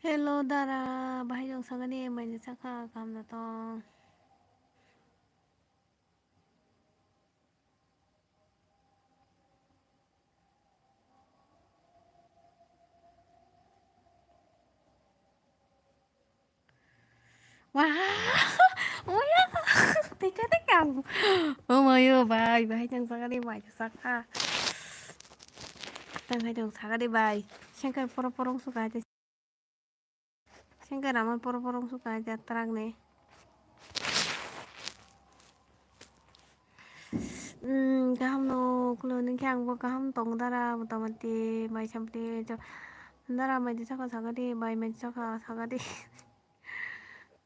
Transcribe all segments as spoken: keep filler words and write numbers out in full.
Hello dara, bahai tong sakani, maini sakha, kaham no tong? Wah, oya, tika tika. Oh my, oh, bai, bai, tang sakani, bai, sakha. Tang hai tong sakani, bai. Sengkar poro porong suka aja. Sengkar ama poro porong suka aja, terang ne. Hmm, kaham no, kulo nung khe ang bo kaham tong dara, motamoti, bai sampli, jo, dara, mai di saka sakadi, bai, mai di saka sakadi.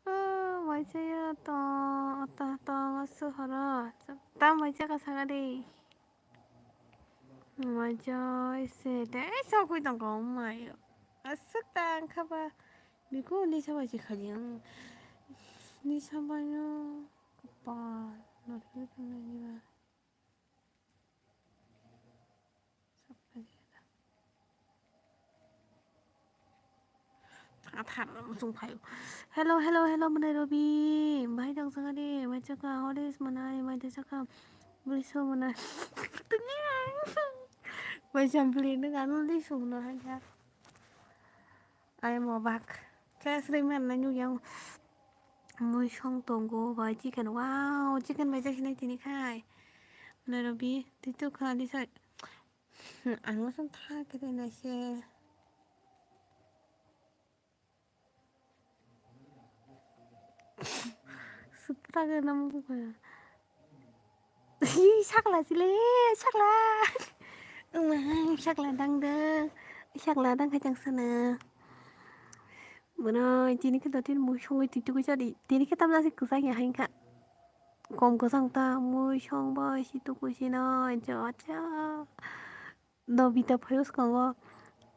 Oh, mai saya to, to, to, masu horo, ta mai saka sakadi. Mai jai se, te, sokwi tong kong mai. Asuk tang khaba, biku ni sabai si khajang, ni sabai no, pa, no, ni ba. Athar muchung phaio. Hello, hello, hello, mwnai Robi. Bai tong sakani, bai chaka, horis mwnai, bai chaka, briso mwnai. Bai sampli, nung ano lisu mwnai ya. I am obak. Class ring man na nyuk yang. Mui song tongo bai chicken. Wow, chicken bai chak sinai tini khai. Mwnai Robi, tito kha di sai. Ang song tha kiri na se. Supra ke nam ko. Sakla sile, sakla. Umang sakla dang dang. Sakla dang kacang sana. Mano, tini khe dotin mui songwi twi tugui chadi. Tini khe tamna se kwchang ya hain kha. Kom kwchang ta mui song bai si tuku si nai, ja, ja. Nobita phaio swkango,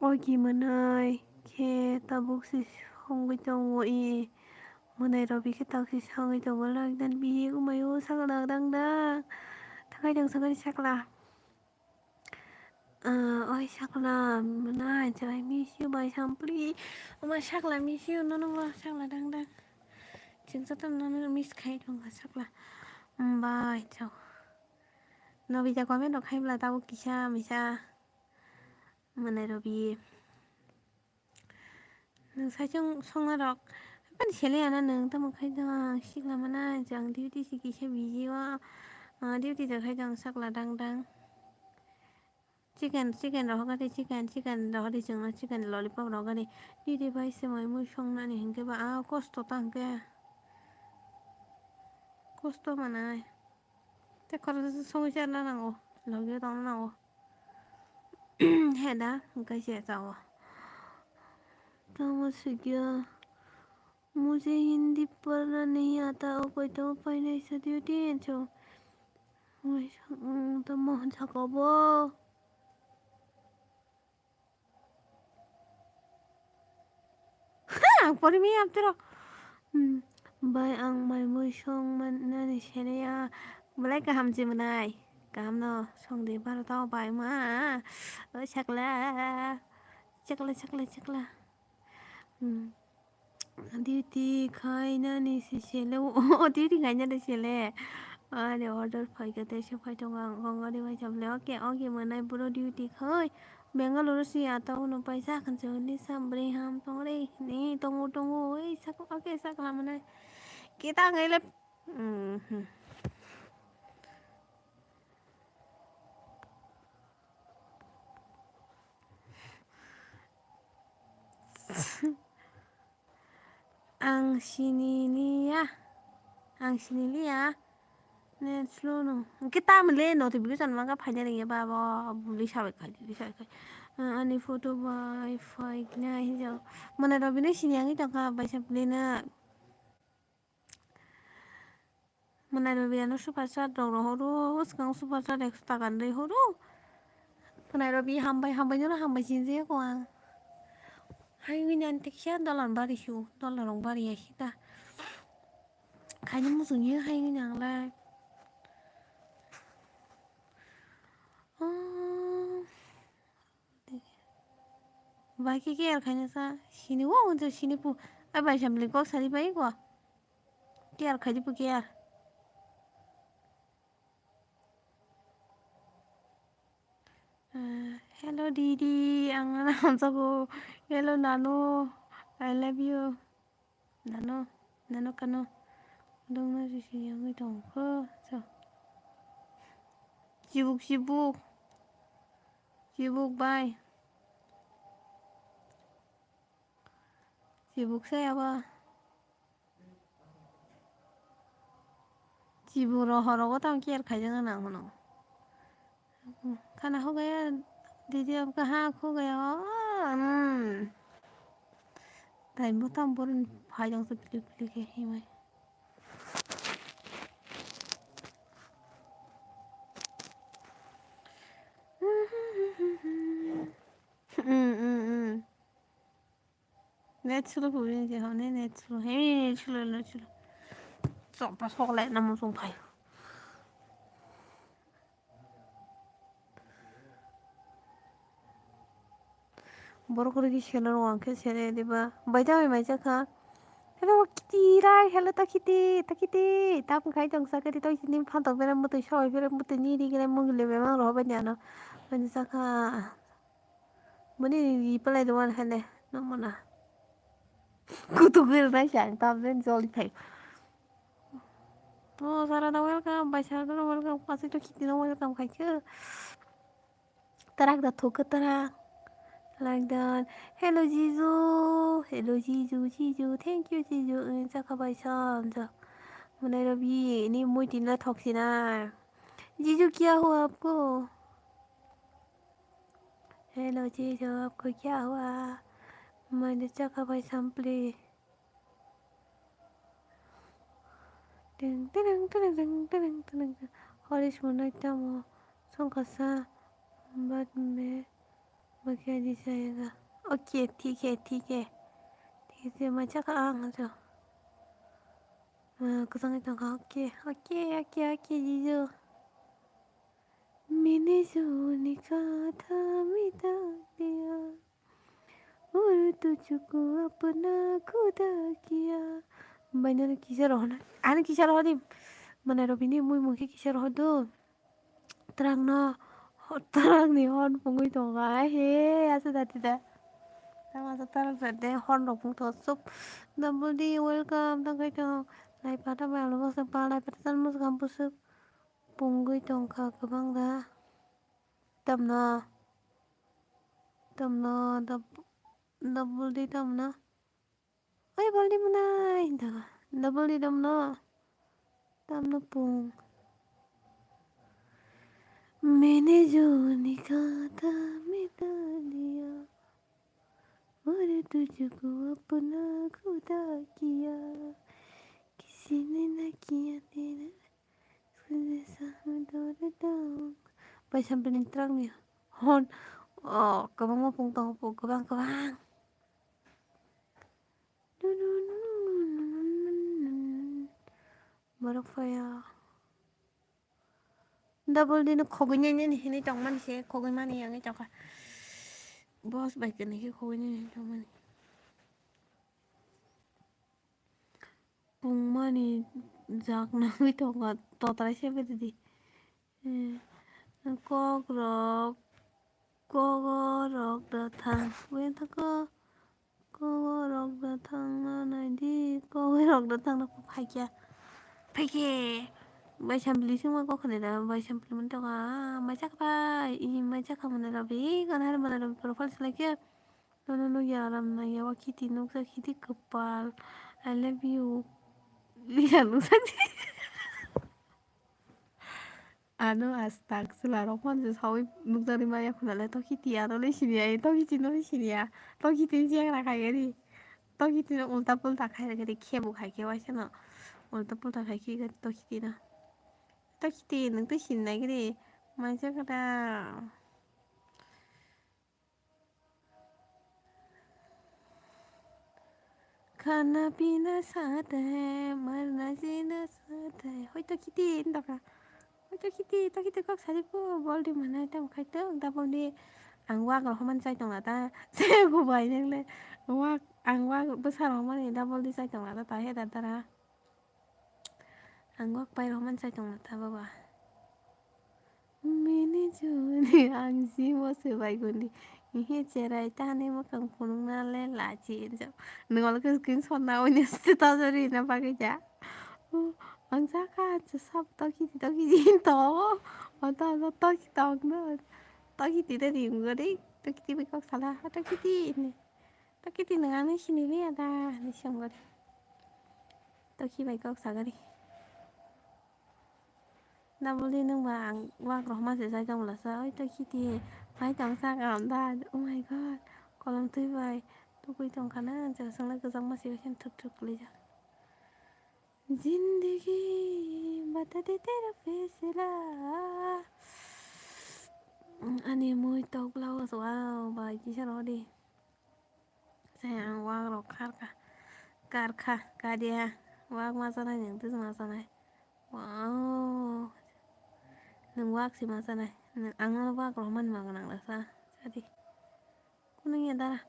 "O ki mwnai khe tabuk se songwi tongo i, mwnai Robi khe tabuk se songwi tongo, lockdown bihik wngmai o sakla dang dang." Thangai tong sakani sakla. Ah, oi sakla mwnai, I miss you bai sampli. Oma sakla miss you, nono bo sakla dang dang. Chwng joto nono miss khai tongo sakla. Bai chao. Nobita comment rok khai bwla tabuk kisa misa. Mwnai Robi. Nwng saichung songna rok. Haphani sele ya na nwng tamo khai do ang sikla mana jang duty si kisa busy o. Ah, duty da khai do ang sakla dang dang. Chicken, chicken rok hokari chicken, chicken rok hokari chwngno chicken lollipop rok hokari. Duty bai se mai mui songnani hinkhe ba a kosto ta hinkhe. Kosto manai. Te khoroksa songwi charwna nango, logi o tongna nango. He da, hwnkhe se chao. Tamo swikia, "Mujhe Hindi padhna nahi aata, o koi to painai sa diyo tin cho." Oi, mm, tamo saka bo. Ha, ang pori mi amtero. Hmm, bai ang mai mui song man nani sene ya. Belai kaham je mwnai. Kaham no song de baro tao bai ma. O sakla. Sakla, sakla, sakla. Hmm. Duty khainani se sele o, duty khainani sele. Ani order phaikha tei se phai tongo ang kong gari bai chamle. Okay, okay, mwnai bro duty khai. Bangalore si ata uno paisa khan se hwnwi sa bwrwi ham tong re. Ni tongo, tongo, ei sak, okay, sakla mwnai. Kita ngai le. Mhm. Ang siniliya. Ang siniliya. Net slow no. Hwnkhe tamo le notification mangkha phaina rwngya ba bo lisa bai khai, lisa bai khai. Ah, ani photo bai phaikna hinjao. Mwnai Robi no sini yangwi tongkha bai sampli na. Mwnai Robi ano super chat rok rohoro, swkang super chat ekso taka nwi horo. Mwnai Robi hambai, hambai no hambai sinjak o ang. Hai wngwi ani teksa dollar bari su, dollar rok bari ya sita. Khaini muchung ya hai wngwi ang lai. Oh. Bai khe care khaina sa. Sini o, unsa sini pu. Ai bai samli kok sari bai ko. Care khai di pu care. Ah, hello didi, ang nana hamjago. Hello nano, I love you. Nano, nano kano. Dongna sisi yangwi tongkho. So. Chibuk, chibuk. Chibuk bai. Chibuk sai abo. Chibuk ro horogo tamo care khaijak nang hono. Khana ho gaya, didi abka ha kho gaya. Hmm. Tai bo tam boroni phaijak se pili pili khe himai. Hmm, hmm, hmm. Net slow puri je hone net slow. Hey, net slow, net slow. Chopra sok lai na musung phai. Borok rigi selo rok ang khe sele diba. Bai ta bai mai jakha. Hello kiti rai, hello ta kiti, ta kiti. Tam khai tong sa kiti to sini phantok bera mutui soi bera mutui ni ri gre mung le bemang ro bai ni ano. Bai ni jakha. Mani reply do one hene, no mana. Kutu gir na siya, tam den jolly thai. Oh, Sarada welcome, bai Sarada welcome, kasi to kiti no welcome khai ke. Tarak da thuk tarak. Like that. Hello Jiju, hello Jiju, Jiju, thank you Jiju. Eh, chakha bai sam ja. Mane Rabi, ni mui tin la thok sina. Jiju kya hua aapko? Hello Jiju, aapko kya hua? Maine chakha bai sampli. Ting, ting, ting. Horish monai tamo songkasa bad me bakia di jayega. Okay, thik hai, thik hai. Thik hai, ma chakha ang jo. Ma kusang tongkha. Okay, okay, okay, okay, Jiju. मैंने जो उन्हीं का था मिटा दिया, और तुझको अपना खुदा किया. Bainani kisa rohona, ani kisa rohodi, mane robini mui mukhe kisa rohodu. Trangno, trangni hon pungwi tonga, he, asa dati da. Tama sa trang sa de hon rok pung to sup. Double D welcome, tang kai tong. Lai pata bai alo boksa pa, lai pata san muskang busuk. Pungwi tongkha kwbang da. Tamno. Tamno, dab-, double D tamno. Oi, baldi mwnai, da. Double D tamno. Tamno pung. मैंने जो उन्हीं का था मिटा दिया, और तुझको अपना खुदा किया, किसी ने ना किया तेरा. Bai sampli ni trangni hon, oh, kwbangma pung tongo, kwbang, kwbang. Borok phaiya. Double D no khogwi nini hinwi tongmani se, khogwi mani wngwi tongkha. Boss bai kwnwi khe khogwi nini hinwi tongmani. Pungmani jak nangwi tongo, totrai se bedidi. Eh, kokrok, kogorok da thang. Buya thangkha, kogorok da thangna naidi, kogorok da thangna phaikya. Phaikhe, bai sampli singma kokhani da, bai sampli mani tongkha, ah, mai chakha bai, i mai chakha mane rabi, gana hari mane rabi profile selekhe. Nono nukya aram nangya, o khiti nukjak, khiti kwpal. I love you. Lisa nukjak. Ano astak chwla rok phano sawi nukjagwi maya khuna le, to khiti ano le siniya, to khiti no le siniya, to khiti ni cheng ra khai gari, to khiti no ulta pulta khai gari, khebu khai khe waisa no ulta pulta khai khe gari to khiti no, to khiti nwng to sinna gari maisa kata. खाना पीना साथ है, मरना जीना साथ है. Hoi to khiti, ndoka. Hoi to khiti, to khiti kok sari ko, bol di mana, tam khai to, da bol di. Ang wak rok hwnmani chai tongla ta. Chayok bai nang le. Wak, ang wak bwsa rok hwnmani double di chai tongla ta, ta he da dara. Ang wak pai rok hwnmani chai tongla ta baba. Mini juni ang jimo se bai gundi. Ihe cherai tani mwkhang phunukna le lachi injo. Nwng olo khe screenshot na oini status o rina bagwi ja. O, ang saka sab tokiti tokiti to. Oto oto toki tong no. Tokiti de ring gori. Tokiti bai kok sala. Tokiti ni. Tokiti nwng ani sini bai ada ni song gori. Toki bai kok sagori. Double di nwng ba ang wak rok ma se jai tong bwla sa. Oi tokiti. Bai tong saka am da. Oh my God. Kolom twi bai. Tukui tong khana. Ang chwng le kwchang ma se bai thuk thuk kwlai jak. Zindagi bata de tera faisla. Ani mui tok blouse, wow, bai kisa rw di. Sai ang wak rok kharkha, karkha, kadia, wak ma chanai, nwng twi ma chanai. Wow, nwng wak se ma chanai, nwng ang no wak rok man ma gwnang da sa, sadi. Kunu ya dara,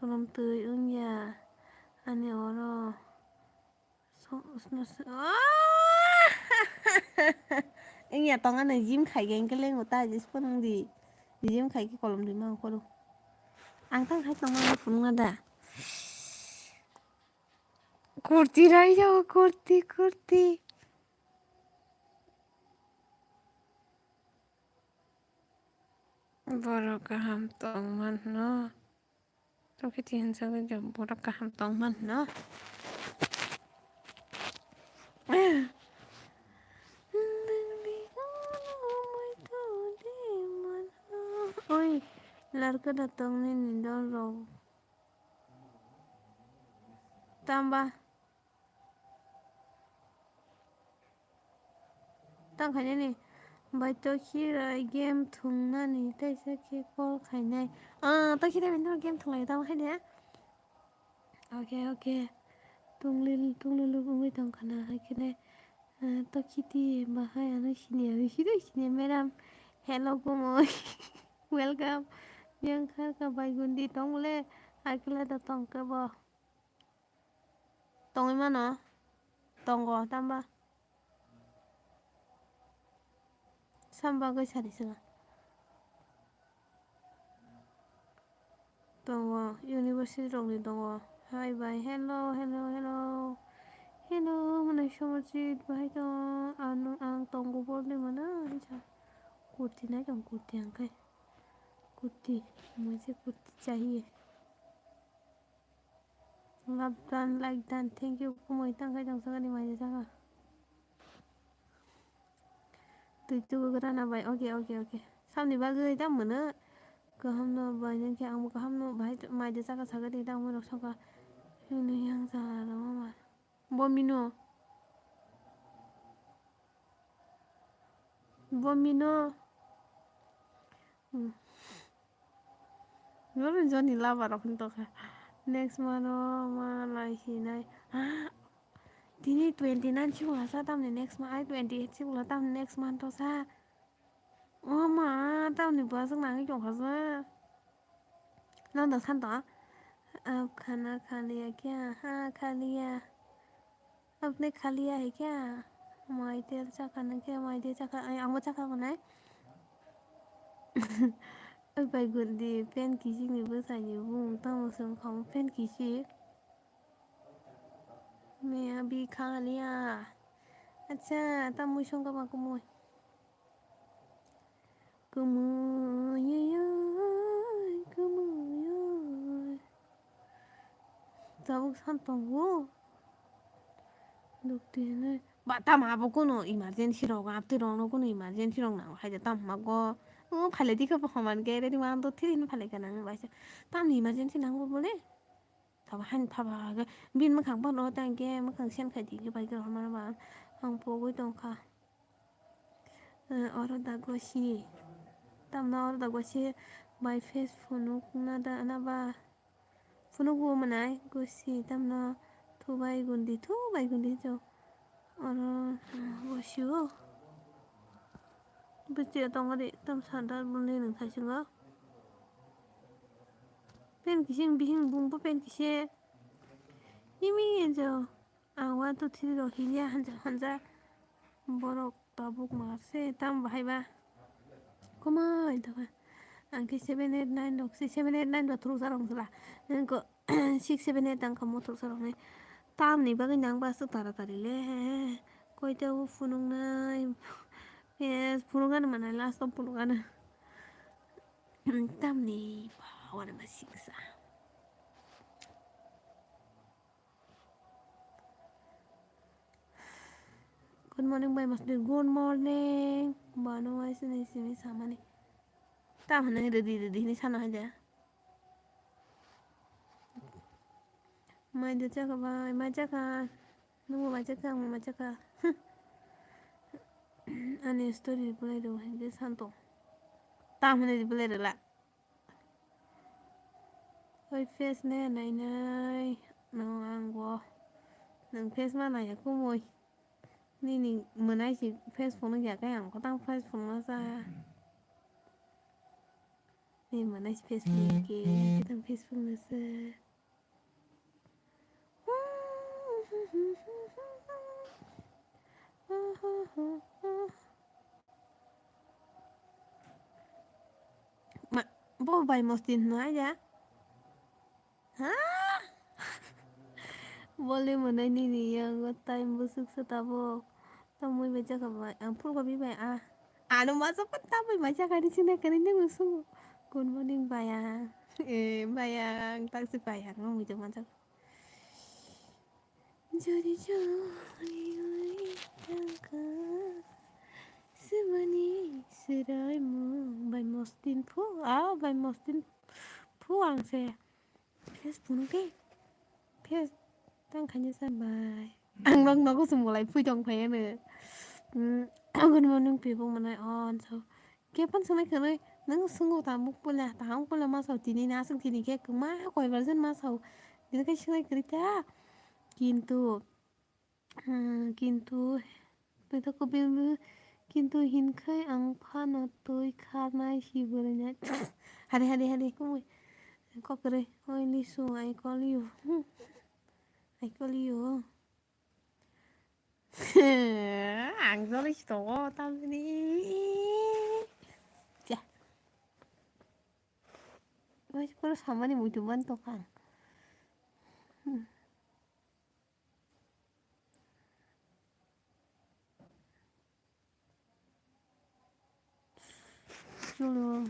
kolom twi wngya, ani oro. So, so, so, ah! Wngya tong ano gym khai khe hwnkhe lengo ta jis phunung di. Gym khai khe kolom di ma ongkhoro. Ang tang hai tong ano phunung da. Kurti rai jago, kurti, kurti. Borok kaham tong mano. Tokiti hinjagwi borok kaham tong mano. Oi, larkada tong nini dol rok. Tamba. Tang khainani bai tokhi rai game thungnani teisa khe call khainai. Ah, tokhi rai bini game thunglai tamo khaina. Okay, okay. Tungli tungli luk wngwi tong khana hai khene, ah, tokhi ti bahai ano sini, ano sini, sini madam. Hello, kumui. Welcome. Yang kharka bai gundi tong le, akila da tong khe bo. Tongwi mano? Tongo, tamba? Samba gwi sari swngo. Tongo, university rokni tongo. Hai bai, hello, hello, hello. Hello, mwnai Somajit, bahai tong? Ano ang tongo bol de mano, hinsa. Kurti nai tong, kurti ang kai. Kurti, mujhe kurti chahiye. Love done, like done. Thank you. Kumui tang khai tong sakani mai jaka. Twi tugu grana bai. Okay, okay, okay. Samni bagwi ta mano. Kaham no bai nang khe ang bo kaham no bai mai jaka sakani ta mano saka. Ini yang salah lama ma. Bo mino. Bo mino. Hmm. Jono joni lava rok hin tokha. Next month o ma lai hinai. Ah, tini twenty nine sikula sa tamni next month ai twenty eight sikula tamni next month o sa. O ma tamni bwswk nangwi tongkha sa. Nang da san to. Ab khana kha liya kya? Ha kha liya. Apne kha liya hai kya? Mai tel chakha na kya? Mai tel chakha, ai, ang bo chakha bo nai. Oi bai gundi, pen kiching ni bwsai ni bung tamo swng kha mo pen kiching. Main abhi kha liya. Acha, tamo swng kha ma kumui. Kumui, kumui. Tabuk san tongo. Dukti hinui. Ba, tamo abo kuno emergency rok, aptwi rokno kuno emergency rok nango hai de, tamo mago. O, phaile dikha bo homan khe, ready one, two, three hinui phaile khe nango baisa. Tamni emergency nango bole? Tamo haino thaba khe, bini mwkhang phano tang khe, mwkhang sen khai di khe bai khe rw mano ba. Ang pogwi tong kha. Eh, oro da gosi. Tamno oro da gosi bai face phunuk na da na ba. Phunuk bo mwnai gosi tamno thubai gundi, thubai gundi jo. Oro, eh, gosi o. Bwswk tongo de tam sandal boni nung thaisingo. Pen kisi bihing bumbo pen kisi. Imi enjo. Ang one two three rok hinya hanja hanja. Borok tabuk mar se tam bahai ba. Komai doga. Ang ke seven eight nine rok se seven eight nine ba thuruk sarong sala. Ang ko six seven eight ang kamo thuruk sarong ne. Tam ni bagwi nang ba aswk tara tari le. Koita o phunuk nai. Yes, phunuk ano manai last o phunuk ano. Tam ni ba wana ma singsa. Good morning, bai mas. Good morning. Bano wai sini sini samani. Tam hwnwi rwdi rwdi hwnwi sano hai de. Mai de chakha bai, mai chakha. Nungbo mai chakha, ang mai chakha. Ani story reply rw hai de santo. Tam hwnwi reply rwla. Oi face ne nai nai. No ang bo. Nang face ma nai kumui. Nini mwnai si Facebook no ya khe ang kotang Facebook no sa. Ni mwnai si Facebook ke kotang Facebook no sa. Ma, bo bai mostin no aja. Ha? Bole mwnai nini yango time bwswk sa tabuk. Tamwi bai chakha bai. Ang phulkha bi bai a. Ano masa pa tamwi bai chakha ni sina kani nang sungo. Good morning bayang. Eh, bayang taksi bayang. Ang muitu manjak. Jodi jodi tangka. Simani sirai mo. Bai mostin phu. Ah, bai mostin phu ang se. Face phunuk de. Face tang khaina sa bai. Ang nok nogo sumulai phui tong phai ano. Hmm, good morning people manai on so. Kepan sanai khanai nang sungo tamuk pula, tamuk pula ma sao tini na sung tini ke ma koi version ma sao. Dini kai sanai kri ta. Kintu Hmm, kintu, pito kopi, kintu hinkhai ang phano twi kharnai si bwrwinai. Hari, hari, hari, kumui. Kokrwi, oi Lisu, I call you. Hmm. I call you. Ang joloi si tongo, tamni. Cha. Oi, puro samani muitu ban tongkha. Hmm. Jolio.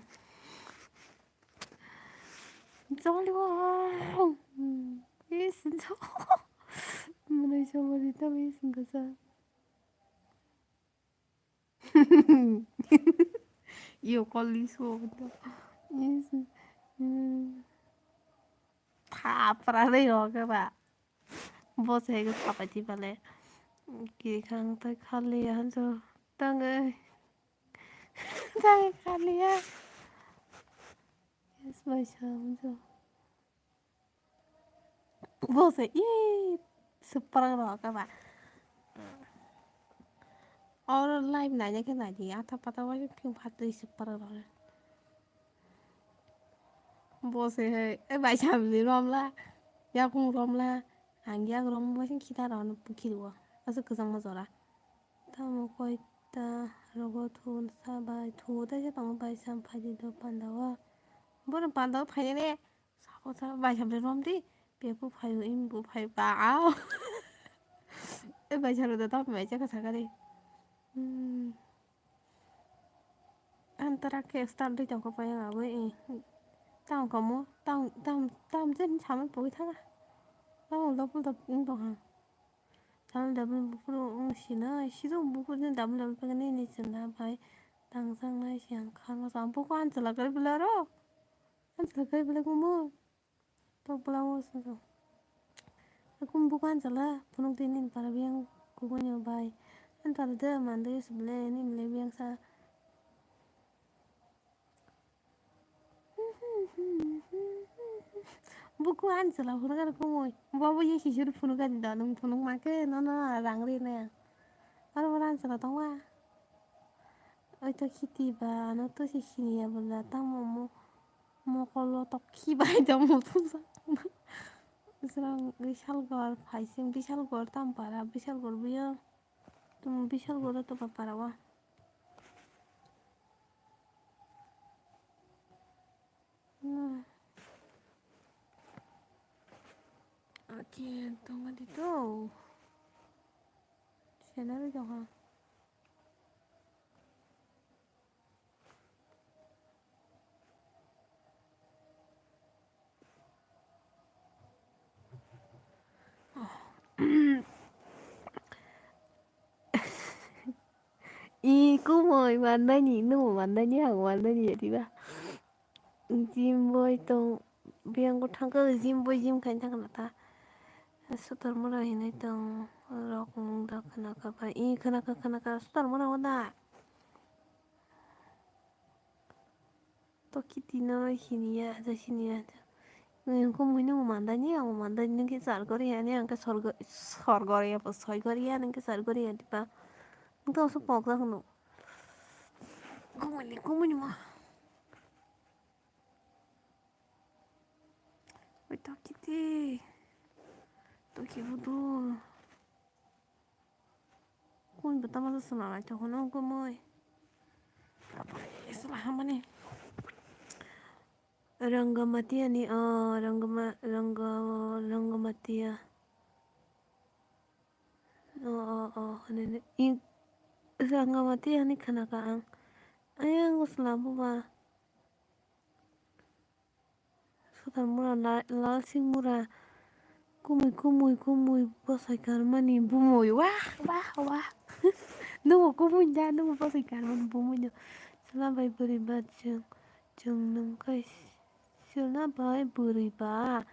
Jolio. Is jo. Mwnai sama di tam is gasa. Iyo kol Lisu. Is. Thapra rei oke ba. Bo se ke sapai ti bale. Ki khang tai khali ya hanjo. Tangai. Tangai khali ya. Yes, bai sa hanjo. Bo se, ii, super rok ba. Oro live naina khe naidi, ata pata waisa phim phatwi super rok. Bo se hai, e bai samni romla, yakung romla, ang yak rom waisa khita rok phikiri o, aswk kwchangma jora. Tamo koi ta rogo thun sa bai, thu ta se tongo bai sam phaidi do panda o. Bono panda o phainani. Sabo sa bai samre rom di. Bebo phaio, im bo phaio ba. Au. E bai saro da tamo mai chaka sakari. Hmm. Antara ke start dei tongkha pai ang abo e. Tamo kamo, tam, tam, tam jen samai pogwi thanga. Tamo double double wng tongkha. Double double buphuru wng sinai, sido buphuru jen double double pegani ni chwla bai tangjaknai se ang kharma sa. Ang buko ansala kwrwi bwlaro. Ansala kwrwi bwlai kumo. Tok bwla o swngjak. Kum buko ansala phunuk di nini para biyang kubuni bai. Ani para de mandui se bwle nini le biyang sa. Buku ansala phunukar kumui. Bobo ye sisir phunukar da nung phunuk make nono rang ri naya. Aro oro ansala tongwa. Oito khiti ba ano to se siniya bwla tamo mo. Mokolo tokhi bai tong muthungsa. Israng Bishalgarh phaising, Bishalgarh tampara, Bishalgarh buya. Tum Bishalgarh to papara wa. Hmm. Oke, tonga dito. Scenery dong ha. I kumui mandaini, numo mandaini, ang mandaini ya diba. Gym boi tong, biyang bo thangkha, gym boi gym khaina thangkha ta. Sutar mura hinui tong, rok mung da khana kha ba, i khana kha, khana kha, sutar mura o da. To kiti no hiniya, ja hiniya. Nung kumui nung mandani, ang mandani nung ke sar gori ya, ni ang ke sor go-, sor gori ya, soi gori ya, nung ke sar gori ya, diba. Nung to so pok jak no. Kumui ni, kumui ni ma. Oi, to kiti. To ki budul. Kumui bo tamo swnam naithok hwnwi kumui. Isla hamani. Rangamatia ni, oh, Rangama-, Ranga-, Rangamatia. Oh, oh, oh, hwnwi, i, Rangamatia hwnwi khna kha ang. Ayang swnam buba. Sutar mura, la-, lal sing mura, kumui, kumui, kumui, bwsai karmani bumui, wah, wah, wah. Nungbo kumui da, nungbo bwsai karmani bumui no. Chwla bai bwrwi ba chwng, chwng nwng kai, chwla bai bwrwi ba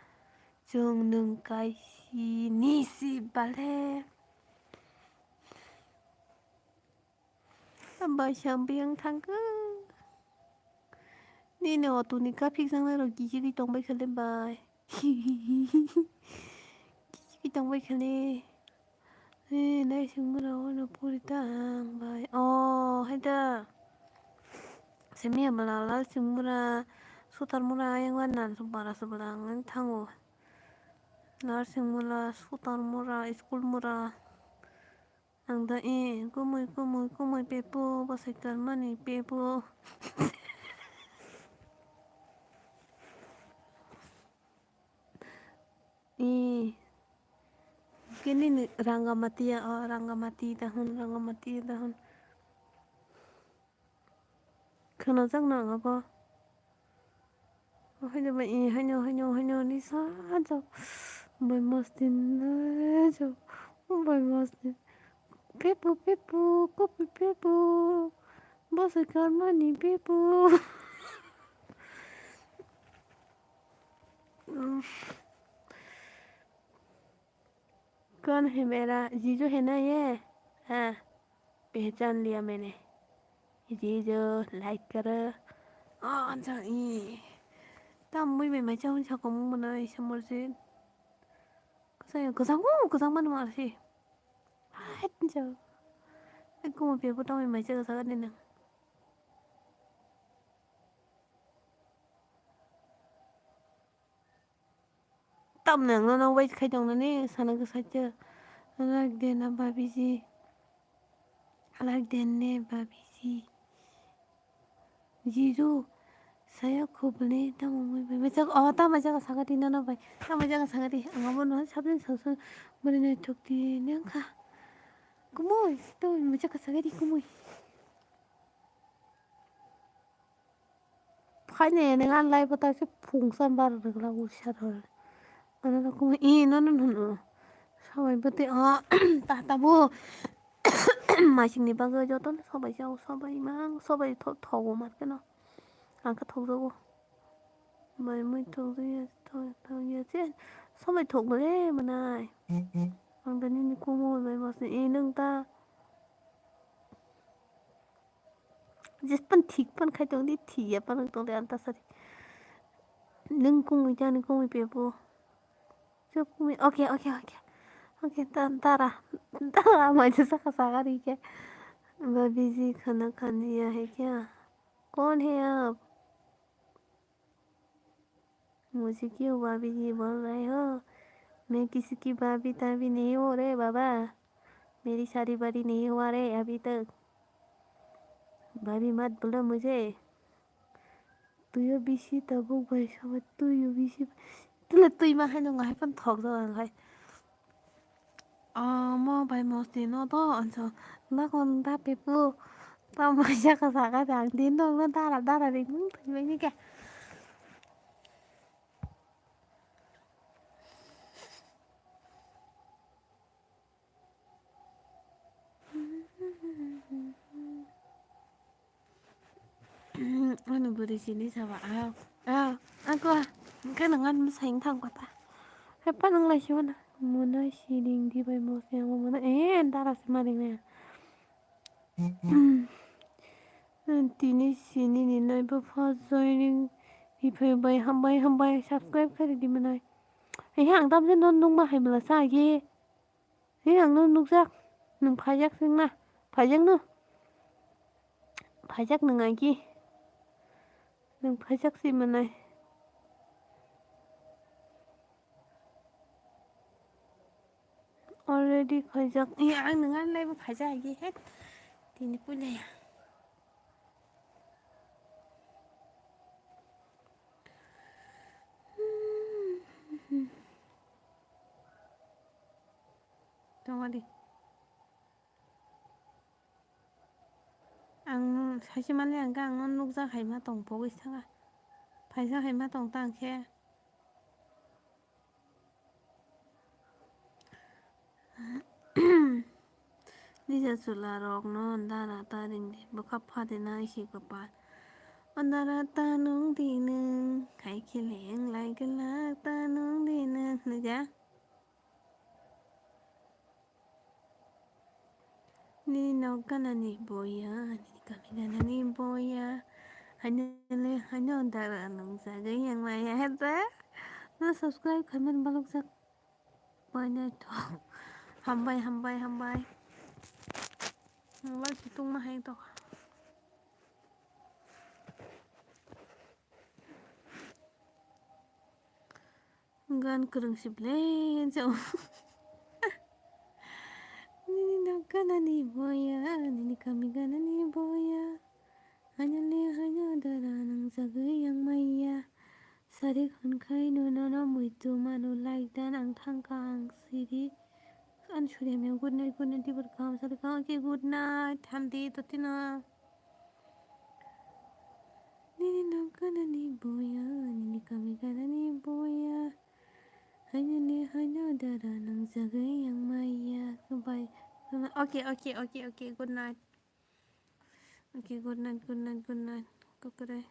chwng nwng kai si ni si bale. Bai sa biyang thangkha. Nini auto ni kaphik jangnai rok kichigwi tongbai khale bai. Kichigwi tongbai khale. Eh, nai singmura ono puri ta ang bai. Oh, hai da. Simi amala lal singmura, sutar mura ayang wan nan sumbara subala ang thango. Lal singmura, sutar mura, school mura. Ang da e, kumui, kumui, kumui pepo, bwsai karmani pepo. E, kini ni Rangamatia, o Rangamati da hwn, Rangamati da hwn. Khwnajak na ang abo? Haino bai, haino, haino, haino, ni sajak. Bai masti na jak. Bai masti. Pepu, pepu, kopi pepu. Bwsai karmani pepu. कौन है मेरा जीजू है ना ये? हाँ, पहचान लिया मैंने। जीजू, like करो। Oh, anjak, i. Tam mui mai mai chang chakong mung mano i samor si. Kasang, kasang, kasang mano mar si. Hai, anjak. Ai, kumo pepo tam mai mai chang chakani nang. Tamni ang nono wait khai tongnani sana kwsai khe. Like de na babiji. Like de ne babiji. Jiju. Saya khobole tamo mui bai. Mechak, oh, tamo jaga sagati nono bai. Tamo jaga sagati. Ang abo no sabjin sangso bwrwi naithok di nang kha. Kumui. Tamo mui jaga sagati kumui. Phainai nang ani live o ta se phungsa bar rwgla usa rw. Ano rw kumui i nono hwno. Sobai bwtwi o ta tabuk. Masingni bagwi jotono sobai chao, sobai mang, sobai tho-, thogo mar kheno. Ang khe thokjago. Bai mui thokjaya, thok-, thokya se. Sobai thokno le mwnai. Ang da nini kumui bai masni i nwng ta. Jispan thik pan khai tong di, thik ya pan tong di, anta sari. Nung kumui jani kumui pepo. Chuk kumui, okay, okay, okay. Okay, ta-, tara, tara, mai jasa ka sagari ke. Ba busy khana khan diya hai kya? Kaun hai aap? मुझे क्यों भाभी जी बोल रहे हो? मैं किसी की भाभी ताभी नहीं हो रे बाबा। मेरी शादी वादी नहीं हुआ रे अभी तक। भाभी मत बोलो मुझे। Tuyo bisi tabuk bai sama tuyo bisi. Tula twi ma hai nung hai pan thok jago ang hai. Omo bai mosti no to anso nakon da pepu. Tamo jaka saka jang din dong no dara dara ring nung thwi bai ni khe. Ano bwrwi sini saba, ah, ah, ako, hwnkhe nang ano sayang thang kota. Hai pa nang lai siwana. Mona sining di bai mo se mo mona, eh, dara se ma ring na. Tini sini ni nai bo first joining. Iphai bai hambai hambai subscribe kari di manai. Eh, ang tam je non nung ma hai mala sa ye. He, ang no nukjak. Nwng phaijak se wngna. Phaijak no. Phaijak nwng ai ki. Nwng phaijak se manai. Already phaijak. He, ang nwng ani lai bo phaijak ai ki. He. Tini puila ya. Tongodi. Ang saisi manliya hwnkhe ang no nukjak hai ma tong pogwi saka. Phaijak hai ma tong ta hwnkhe. Nija chwla rokno dara ta ringdi, bwkha pha de nai si kwpal. O dara ta nung di nung, hai khe le wng lai glak ta nung di nung, nija. Nini nok ganani boya, nini kami ganani boya. Haino le, haino dara nung jagwi yang maya heta. No subscribe khaimani balok jak. Bainai thok. Hambai, hambai, hambai. Mobile si tungma hai tok. Gan kwrwng si ble jao. Nini nok ganani boya, nini kami ganani boya. Haino le haino dara nang jagwi yang maya. Sari khon khai no no no muitu manu like dan ang thangka ang siri. An surya me good night, good night, dibor kaham sari kaham. Okay, good night. Hamdi totino. Nini nok ganani boya, nini kami ganani boya. Haino le haino dara nang jagwi yang maya. Goodbye. Okay, okay, okay, okay. Good night. Okay, good night, good night, good night. Kokore.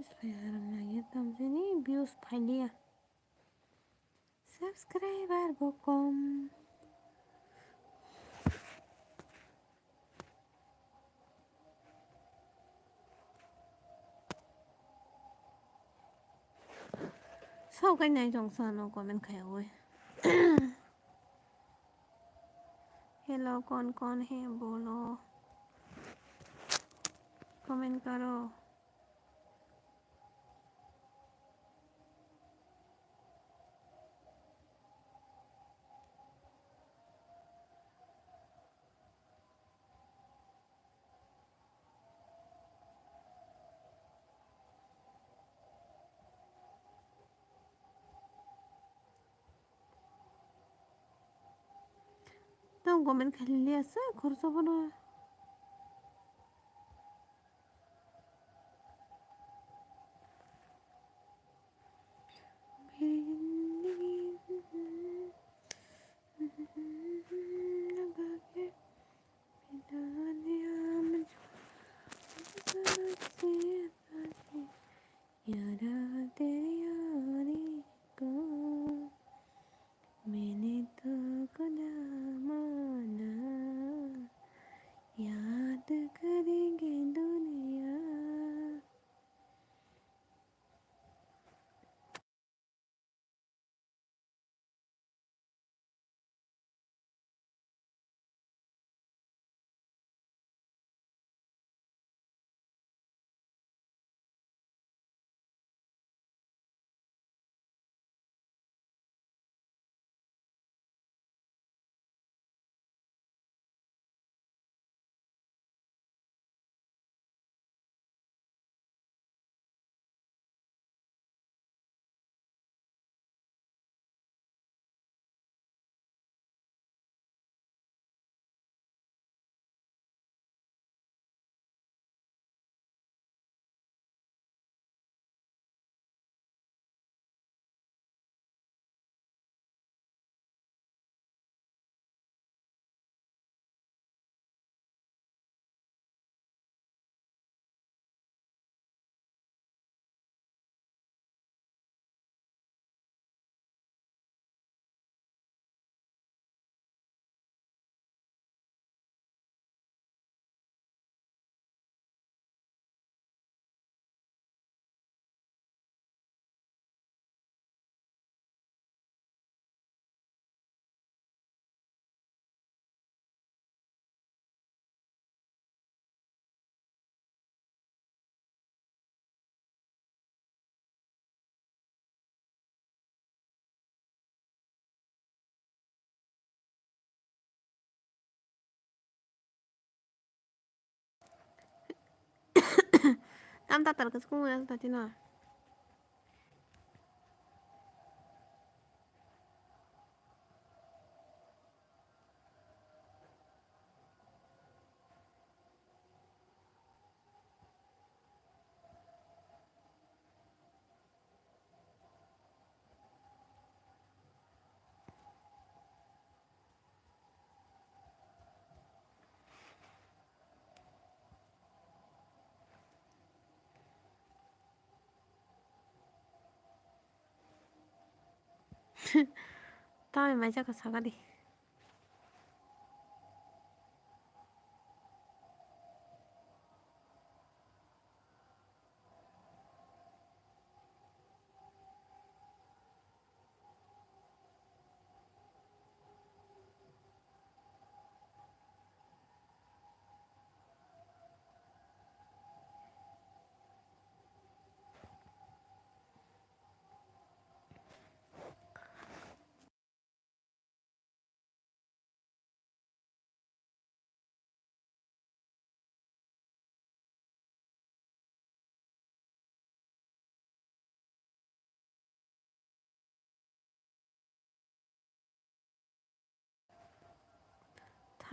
Saya rang naiya tamjani views phailiya. Subscriber bo kom. Sok kai nai jong sa no comment khai oi. Hello, कौन कौन है बोलो, comment करो. Tong comment khailiya se khoroksa bono. Yara tere yaari ko maine to kuna mana. Am tatar kwchwng wngya tatino. Tamni maijak kha saka di.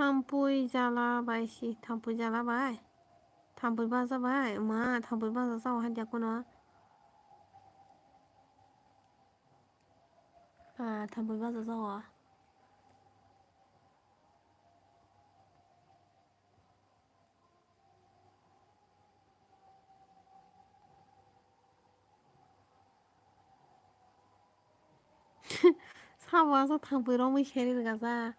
Thampui jala bai si, thampui jala bai. Thampui baja bai, ma, thampui baja sao hai jakono. Ah, thampui baja sao. Sabo aswk thampui romwi seri rwgajak.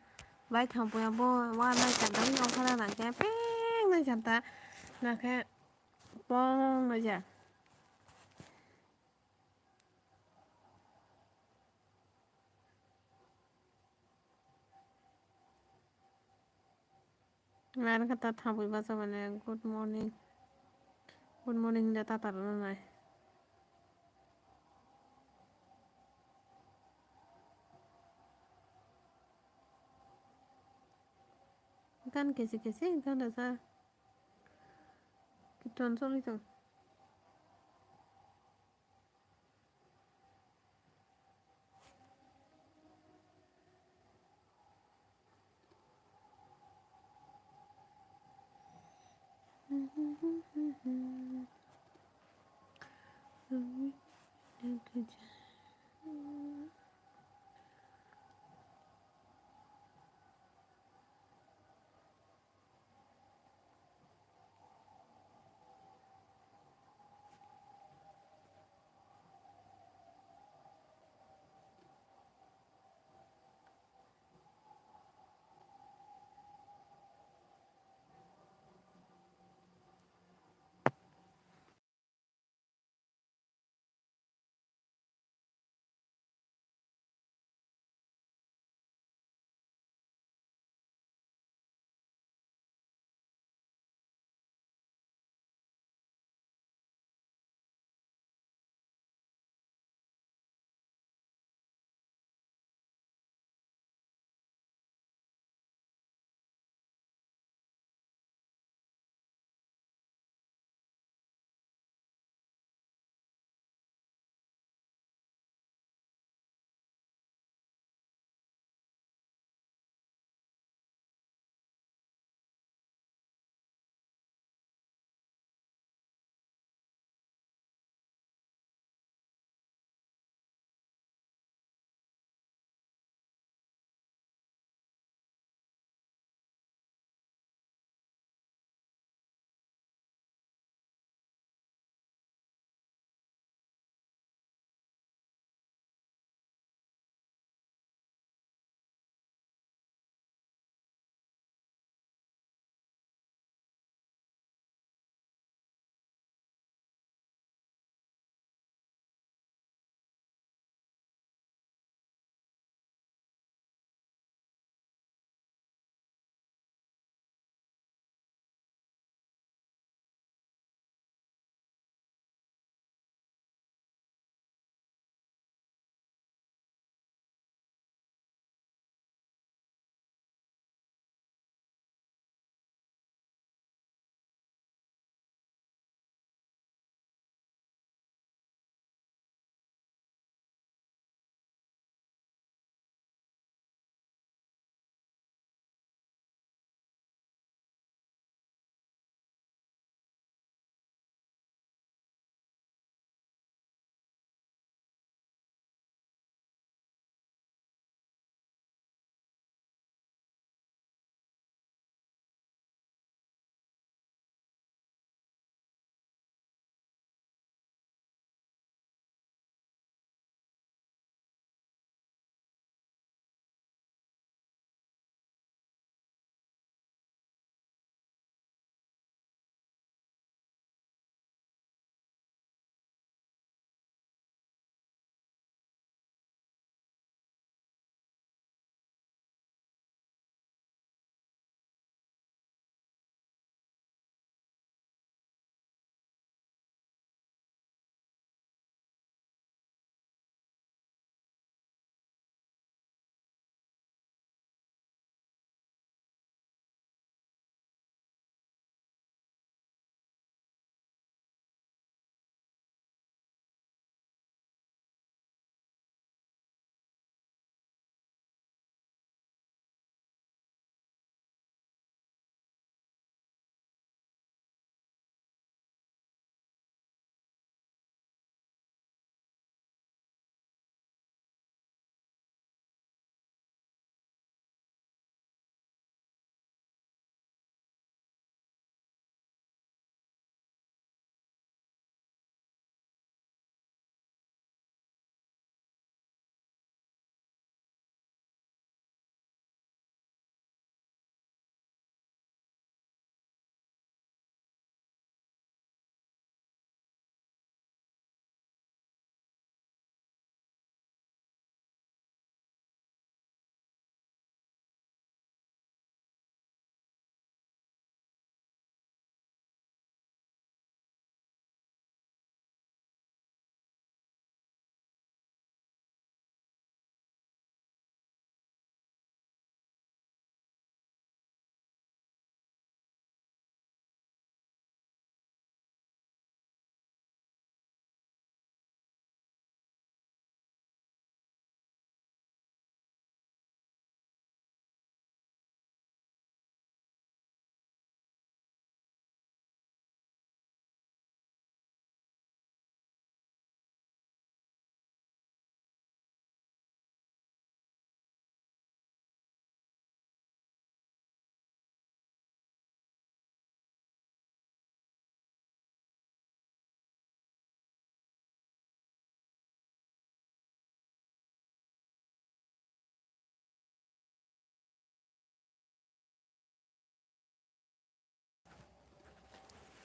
Bai thampui abo wa nai chanta wngkha na nangkhe peng nai chanta nangkhe pong nai ja. Nai khe ta thampui bacha mane, good morning. Good morning da tatar nai. Gan kesi kesi gan da sa. Kiton choli tong.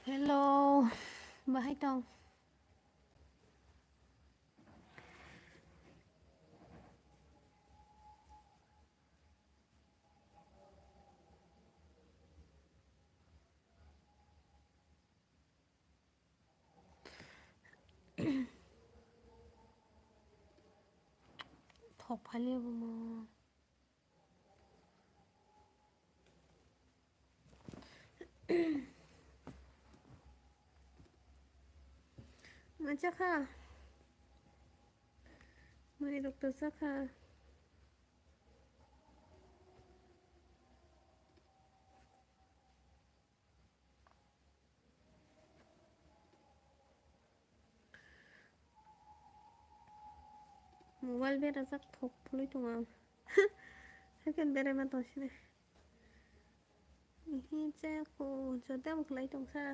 Hello, bahai tong? Thok phali bo mo. Mai chakha. Mai rok to chakha. Mobile berajak thok phului tongo ang. Haikhe beraima tongsinai. Ihi chaya kho, joto bo khlai tongsa.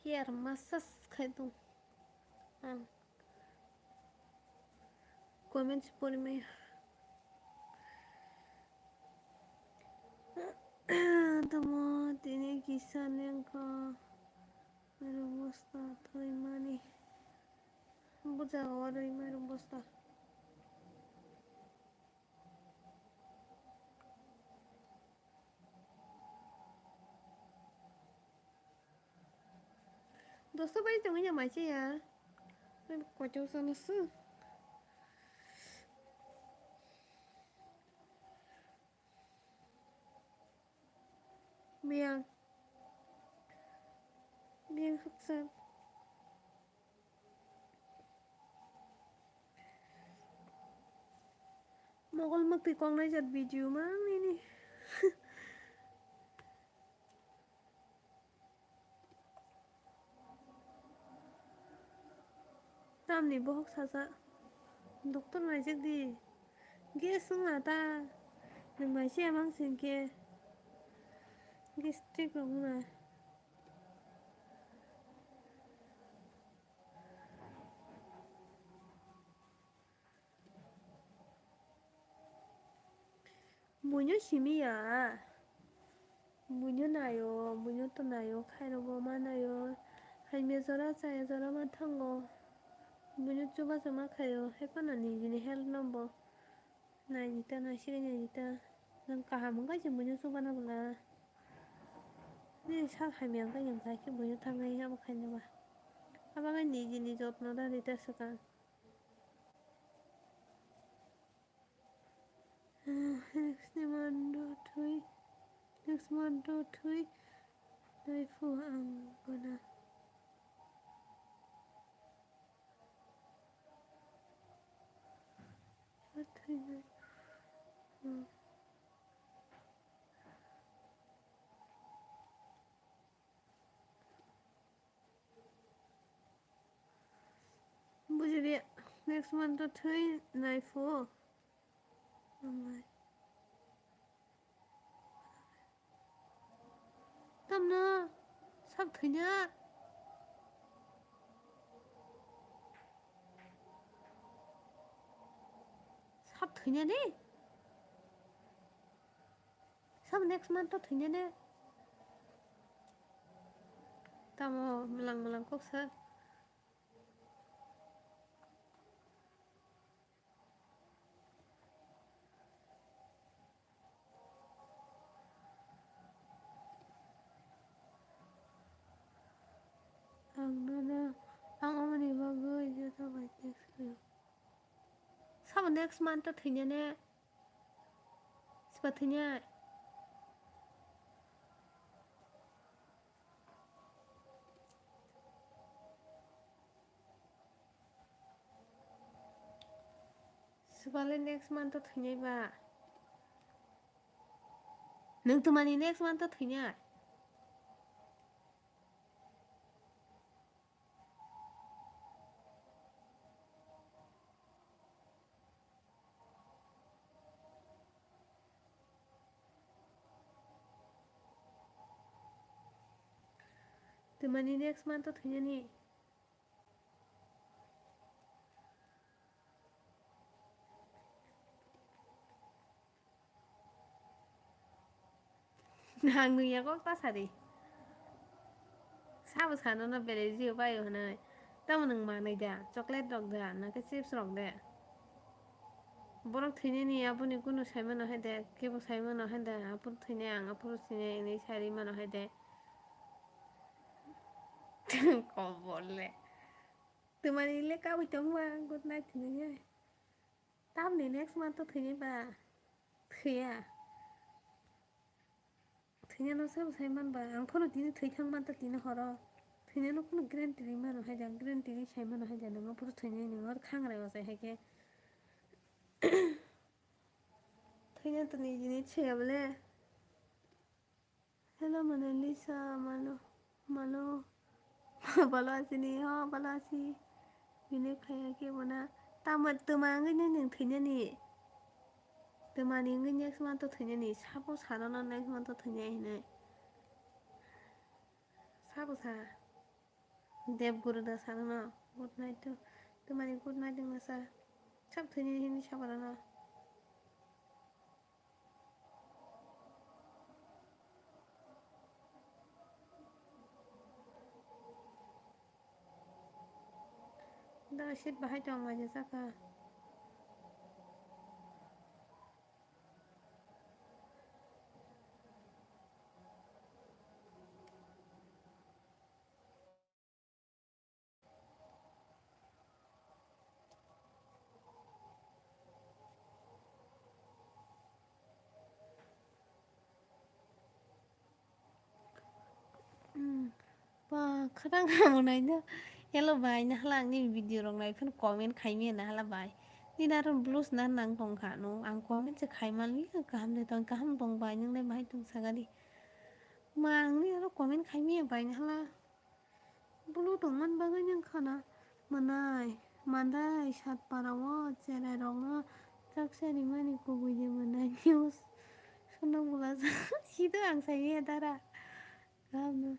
Hair massage khai tong ang. Comments pori maya. Tamo tini kisa lengkha. Mairung bosta thwi mani. Buja o rwi mairung bosta. Dosta bai tongwi ya mai chaya. Kochok sana su. Miyang. Miyang haksan. Mogol mwktwi koknai jat video ma nini. Tamni bohok saja. Doctor naijak di. Gas wngna ta. Nwng bai se amang singke. Gastric rok wngna. Buino simi ya. Buino naio, buino to naio, khairokbo ma naio. Hamya jora, chaya jora ma thango. Buino chubachu ma khaio, hai phano nijini health no bo naidi ta, naisigwi naidi ta. Nwng kaham wngkha se buino chubana bwla. Nini sak hamya wngkha, nwng bai khe buino thangnai abo khaina ba. Abo wngkha nijini jotno da rwui ta swkang. Next month o thwi, next month o thwi, naiphuru ang gana. Thwinai. Hmm. Bujili, next month o thwi naiphuru. Amai. Tamno sak thwina. Sak thwina ni. Sabo next month o thwina ne? Tamo mwlang mwlang kok sa. Ang nono, ang aboni bagwi joto bai text khlaio. Sabo next month o thwina ne? Siba thwinai. Sibale next month o thwinai ba. Nwng twmani next month o thwinai. Mani next month to thwinani. Ang nung ya kok ta sari. Sabo sano no belai jio baio hwnwi. Tamo nwng manwi da, chocolate rok da, na khe chips rok da. Borok thwinani aboni kunu sai mano hai de, kebo sai mano hai de, aphuru thwinai ang, aphuru thwinai hinwi sai rwi mano hai de. Kobor le. Twmani le kabui tongma, good night hinwi ya. Tamni next month to thwinai ba? Thwiya. Thwinano sabo sai man ba? Ang phano tini thwi thang man ta tini horo. Thwinano kunu guarantee ri mano hai jang, guarantee ri sai mano hai jang, nang phuru thwinai nang or khangra ba sai hai khe. Thwina to niji niji se ya bole. Hello Monalisa, malo, malo. Balo asini, ho, balo asi. Bini khaya khe bona. Tama, tama wngwi nai nang thwinani. Tama ni wngwi next month to thwinani. Sabo sano no next month to thwinai hinai. Sabo sa. Dev Guru da sano no. Good night to. Tama ni good night wngna sa. Sab thwinani hinwi sabo rano. Da seat bahai tong waisa saka. Hmm. Ba, khadang amo naina. Hello bai, nahala angni video rok nai phano comment khaimya nahala bai. Nini aro blues na nang tongkha no. Ang comment se khaimanliya, kaham de tong, kaham tong bai, nang nai bahai tong sagadi. Ma, angni aro comment khaimya bai nahala. Bulu tongmani bagwi nang khana manai, mandai, Satpara o cherai rokno chaksa rimani kubui de manai news. Sono bula sito ang saiya dara. Kaham no.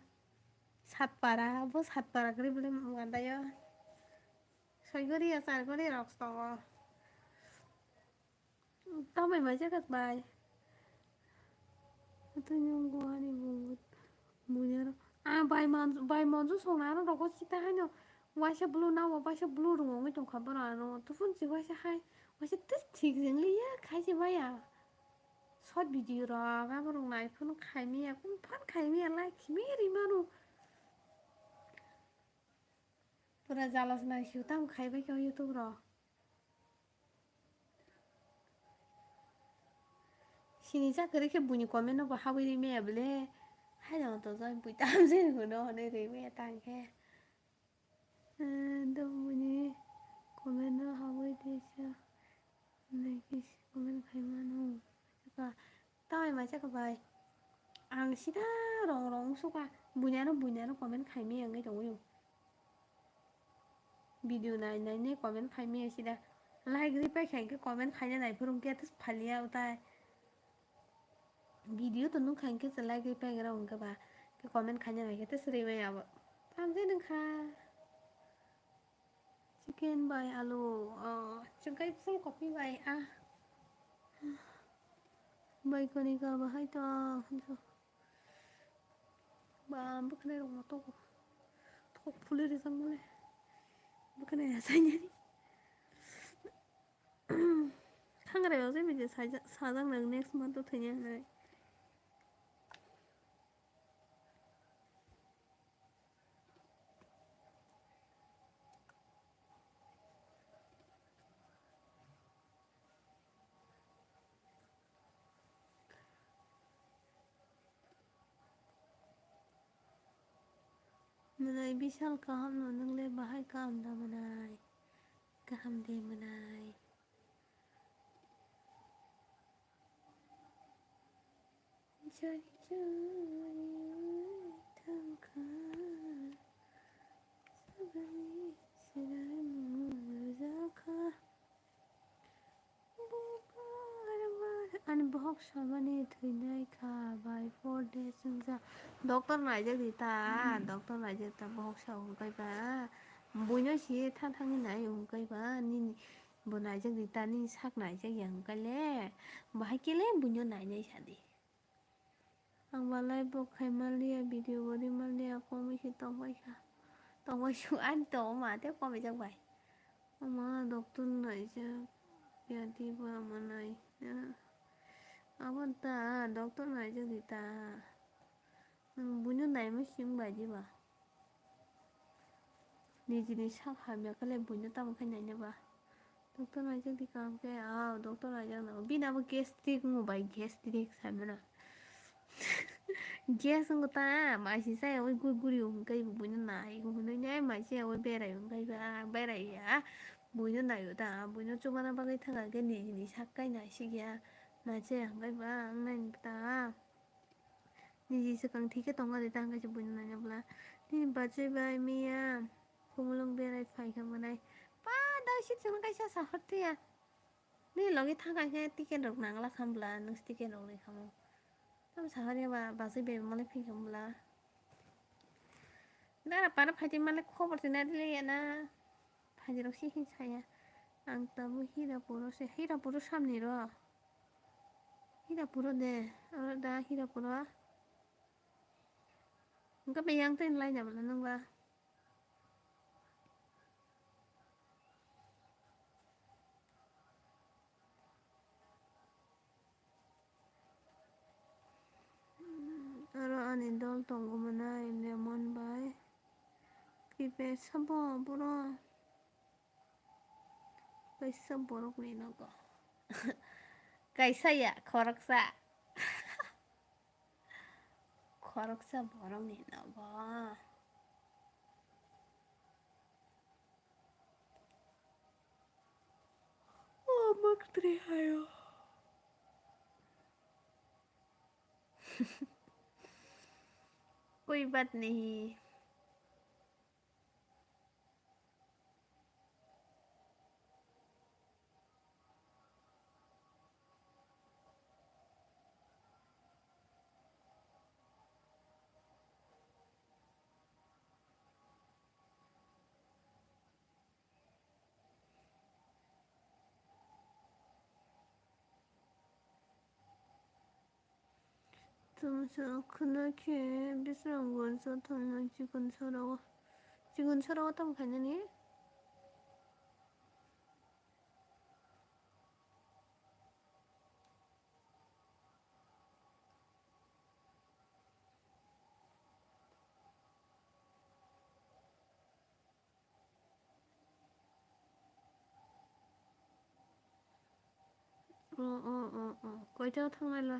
Satpara, bo Satpara kwrwi bwlwi mandaio. Soigori ya, chargori rok tongo. Tambai mai jagat bai. Atwino guari bungo bunyaro. Ah, bai manju, bai manju songna ano rogo sita haino. Waisa blue nawa, waisa blue rung wngwi tongkha boro ano. Tufun si waisa hai, waisa tis thik jeng liya khaisi baya. Short video rok abo rok nai phano khaimiya, kung phan khaimiya, like khimi rimano. Pura jala se nai sio tam khai bai khe o YouTube ro. Sini cha kwrwi khe buini comment no bo habwi ri maya bwle. Hai no to jai bui tam je hwno hwnwi ri maya tang khe. Eh, do buini comment no habwi tisa. Nai khe comment khai mano. Ka, tamai mai chakha bai. Ang sida rong rong suka. Buinaro, buinaro comment khaimaya wngwi tongwi. Video nai nai ne comment khaimaya sida. Like reply khaikhe comment khaina nai phuru khe tes phalia utai. Video to nung khaikhe se like reply gra wngkha ba. Khe comment khaina nai khe tes rimaya abo. Tamjai nungkha. Chicken bai alu, ah, chwngkai full copy bai, ah. Bai koni ka bahai to, ah, hanso. Ba, bwkhwnai rok moto ko. Thok phuli rijak mole. Bwkhwnai asai nani. Thangrai o je biji sajak, sajak nang next month to thaiya nai. Mwnai Bishal kaham no, nwng le bahai kaham da mwnai? Kaham de mwnai. Jani jani thangkha, sabani sirai mung rwjakha. Bo bar bar Ani bohok samani thwinai kha bai four days wngjak. Doctor naijak di ta, doctor naijak ta, bohok sa hwnkhai ba. Buino si thang thangni nai hwnkhai ba, nini bo naijak di ta, nini sak naijak ya hwnkhai le. Bahai khe le buino nainai sa di. Ang balai bo khai maliya, video bo ri maliya, komwi se tongbai kha. Tongbai su ani tongo ma tei komijak bai. Ama doctor naijak ya di ba manai. Abo ta doctor naijak di ta. Nwng buino naima simi bai di ba. Nijini sak hamya khe le buino tamo khai naina ba. Doctor naijak di kaham khe, ah, doctor naijak na. Bini abo gastric wngo bai, gastric sai mano. Gas wngo ta, maisi chaya ui guri guri hwnkhai bo buino nai hwnwi nai maisi ya ui berai hwnkhai ba, berai ya. Buino naio ta, buino chubana bagwi thangkha khe nijini sak kai naisik ya. Naisai hwnkhai ba, ang naini ta. Niji swkang thwi khe tongo de, tang kaisa buino naina bwla. Nini bachai bai miya khumulwng berai phai kha mwnai. Pa dai sit song kaisa sahor tiya. Nini logi thang kaisa ticket rok nangla kha bwla, nwng ticket rok nai kha mo. Tamo sahor ya ba bachai bai mole phai kha bwla. Dara para phai twi male khobor twi nai le ya na. Phaidi rok si hin saya. Ang tabuk Hirapuro se, Hirapuro samni ro. Hirapuro de, oro da Hirapuro. Engka beyang tei lai na bwla nang ba. Oro ani dol tongo mwnai lemon bai. Kipe sabo boro. Kaisa borokni nogo. Kaisa ya, khoroksa. Khoroksa borokni nogo. O, maktri hayo. कोई बात नहीं। Tumsa khwna khe Bisramganj o thangna chikon sara o, chikon sara o tamo khainani? O, o, o, o. Koito thangnai la?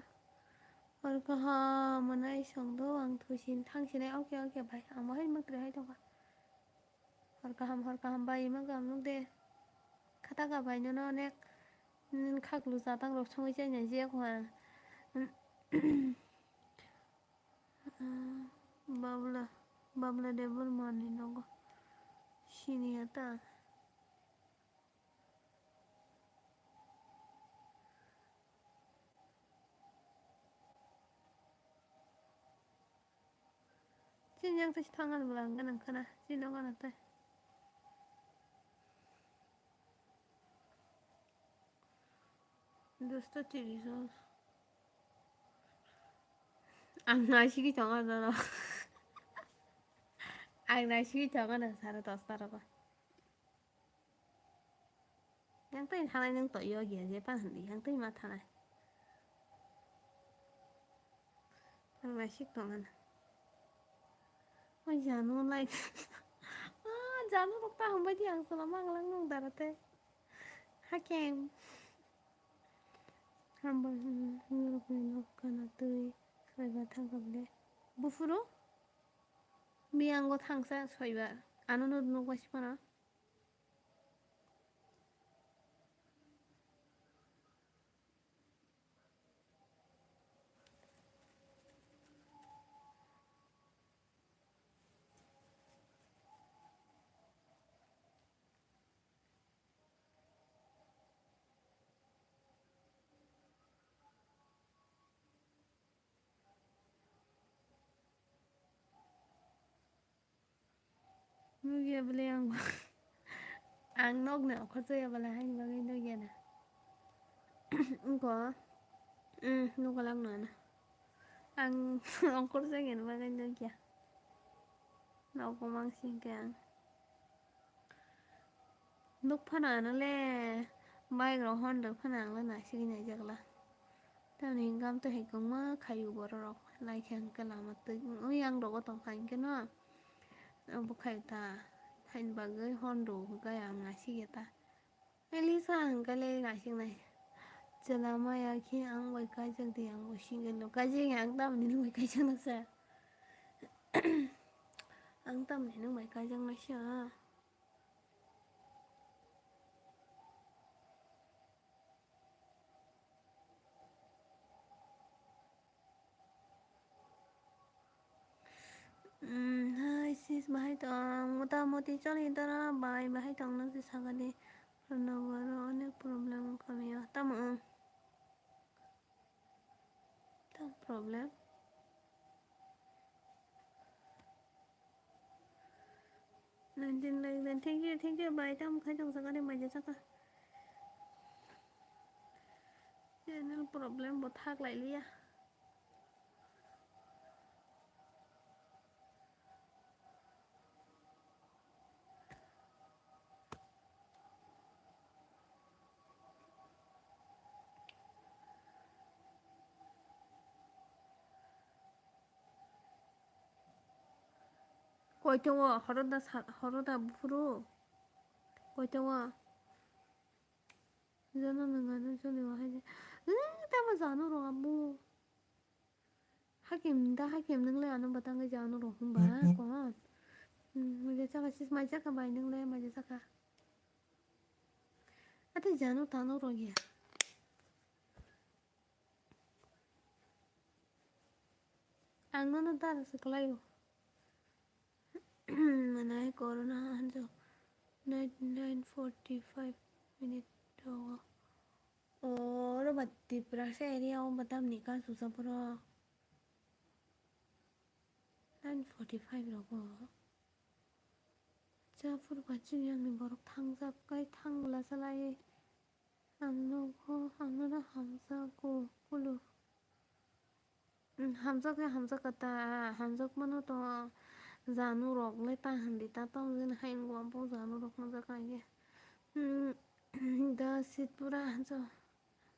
Hor kaham mwnai songdo ang thusin thangsinai, oke, oke, bai. Ang bahai mwtri hai tongkha. Hor kaham, hor kaham bai, ima kaham nuk de. Khata ka bai nono onek, mm, khaklu chatang rok songwi chai nai je kho ang. Babla, Babla Debbarma ni nogo siniya ta. Chini yang tei thang ani bwla hwnkhana, chini nogo ano tei. Dosta tiris o. Ang naisigwi tongo nono. Ang naisigwi tongo no sare dosta rogo. Yang tei thanai nwng toyo giya je pan hindi, yang tei ma thanai. Ang naisik tongana. O janu lai. Ah, janu rok ta hambai di ang sala manglang nung dara tei. Hakem. Hambai, hmm, norok ni nok kana twi soiba thang kable. Bufuru? Miyango thangsa soiba. Ano nuk nuk bai sipana. Nugya bele ang. Ang nokni okhorjaya bele haini bagwi nugya na. Wngkha, mm, nugalak nana. Ang okhorjaya ni bagwi nugya. Nogo mangsi hwnkhe ang. Nuk phano ano le bike rok Honda phano ang le naisingwi naijakla. Tamni hwnkhe amtwi hai kwbangma khaio borok rok, naikhe hwnkhe lama twi, ui yang rogo tongkha hwnkhe no, abo khaio ta, haini bagwi Honda hwnkhe ang naisingya ta. Elisa hwnkhe le naising nai. Chwla maya khe ang bai kaijak di, ang bo single no kaijak ya, ang tamni nwng bai kaijak no sa. Ang tamni nwng bai kaijak no sa. Hmm, hai sis, bahai tong, mota moti choli tara bai, bahai tong nang si sagadi. Nogoro onek problem wngkha mia. Tamo wng? Tam problem. Nineteen like that. Thank you, thank you, bai. Tam khai tong sakani maija saka. Channel problem bo thak lai liya. Koi tongo, horo da sa-, horo da buphuru? Koi tongo? Jono nung ano joni o hai de. Wng, tamo jano ro abo. Hakim da hakim nung le ano batang ke jano ro hwnba kon. Hmm, maija saka sis, maija saka bai nung le, maija saka. Ate jano tano ro ya. Ang nono dara se kwlaio. Manai corona hanjo. Nine, nine forty-five minute rogo. Oro ba Tiprasa area o ba tamni ka susa poro. Nine forty-five rogo. Chapur ba chini angni borok thangjak kai thangla salai. Ang nogo, ang nono hamjago, kulu. Hmm, hamjak ya, hamjak kata, hamjak mano to janu rok le ta hindi ta tong jin hai ngo bo janu rok hamjak kaiye. Hmm, da sit pura hamjak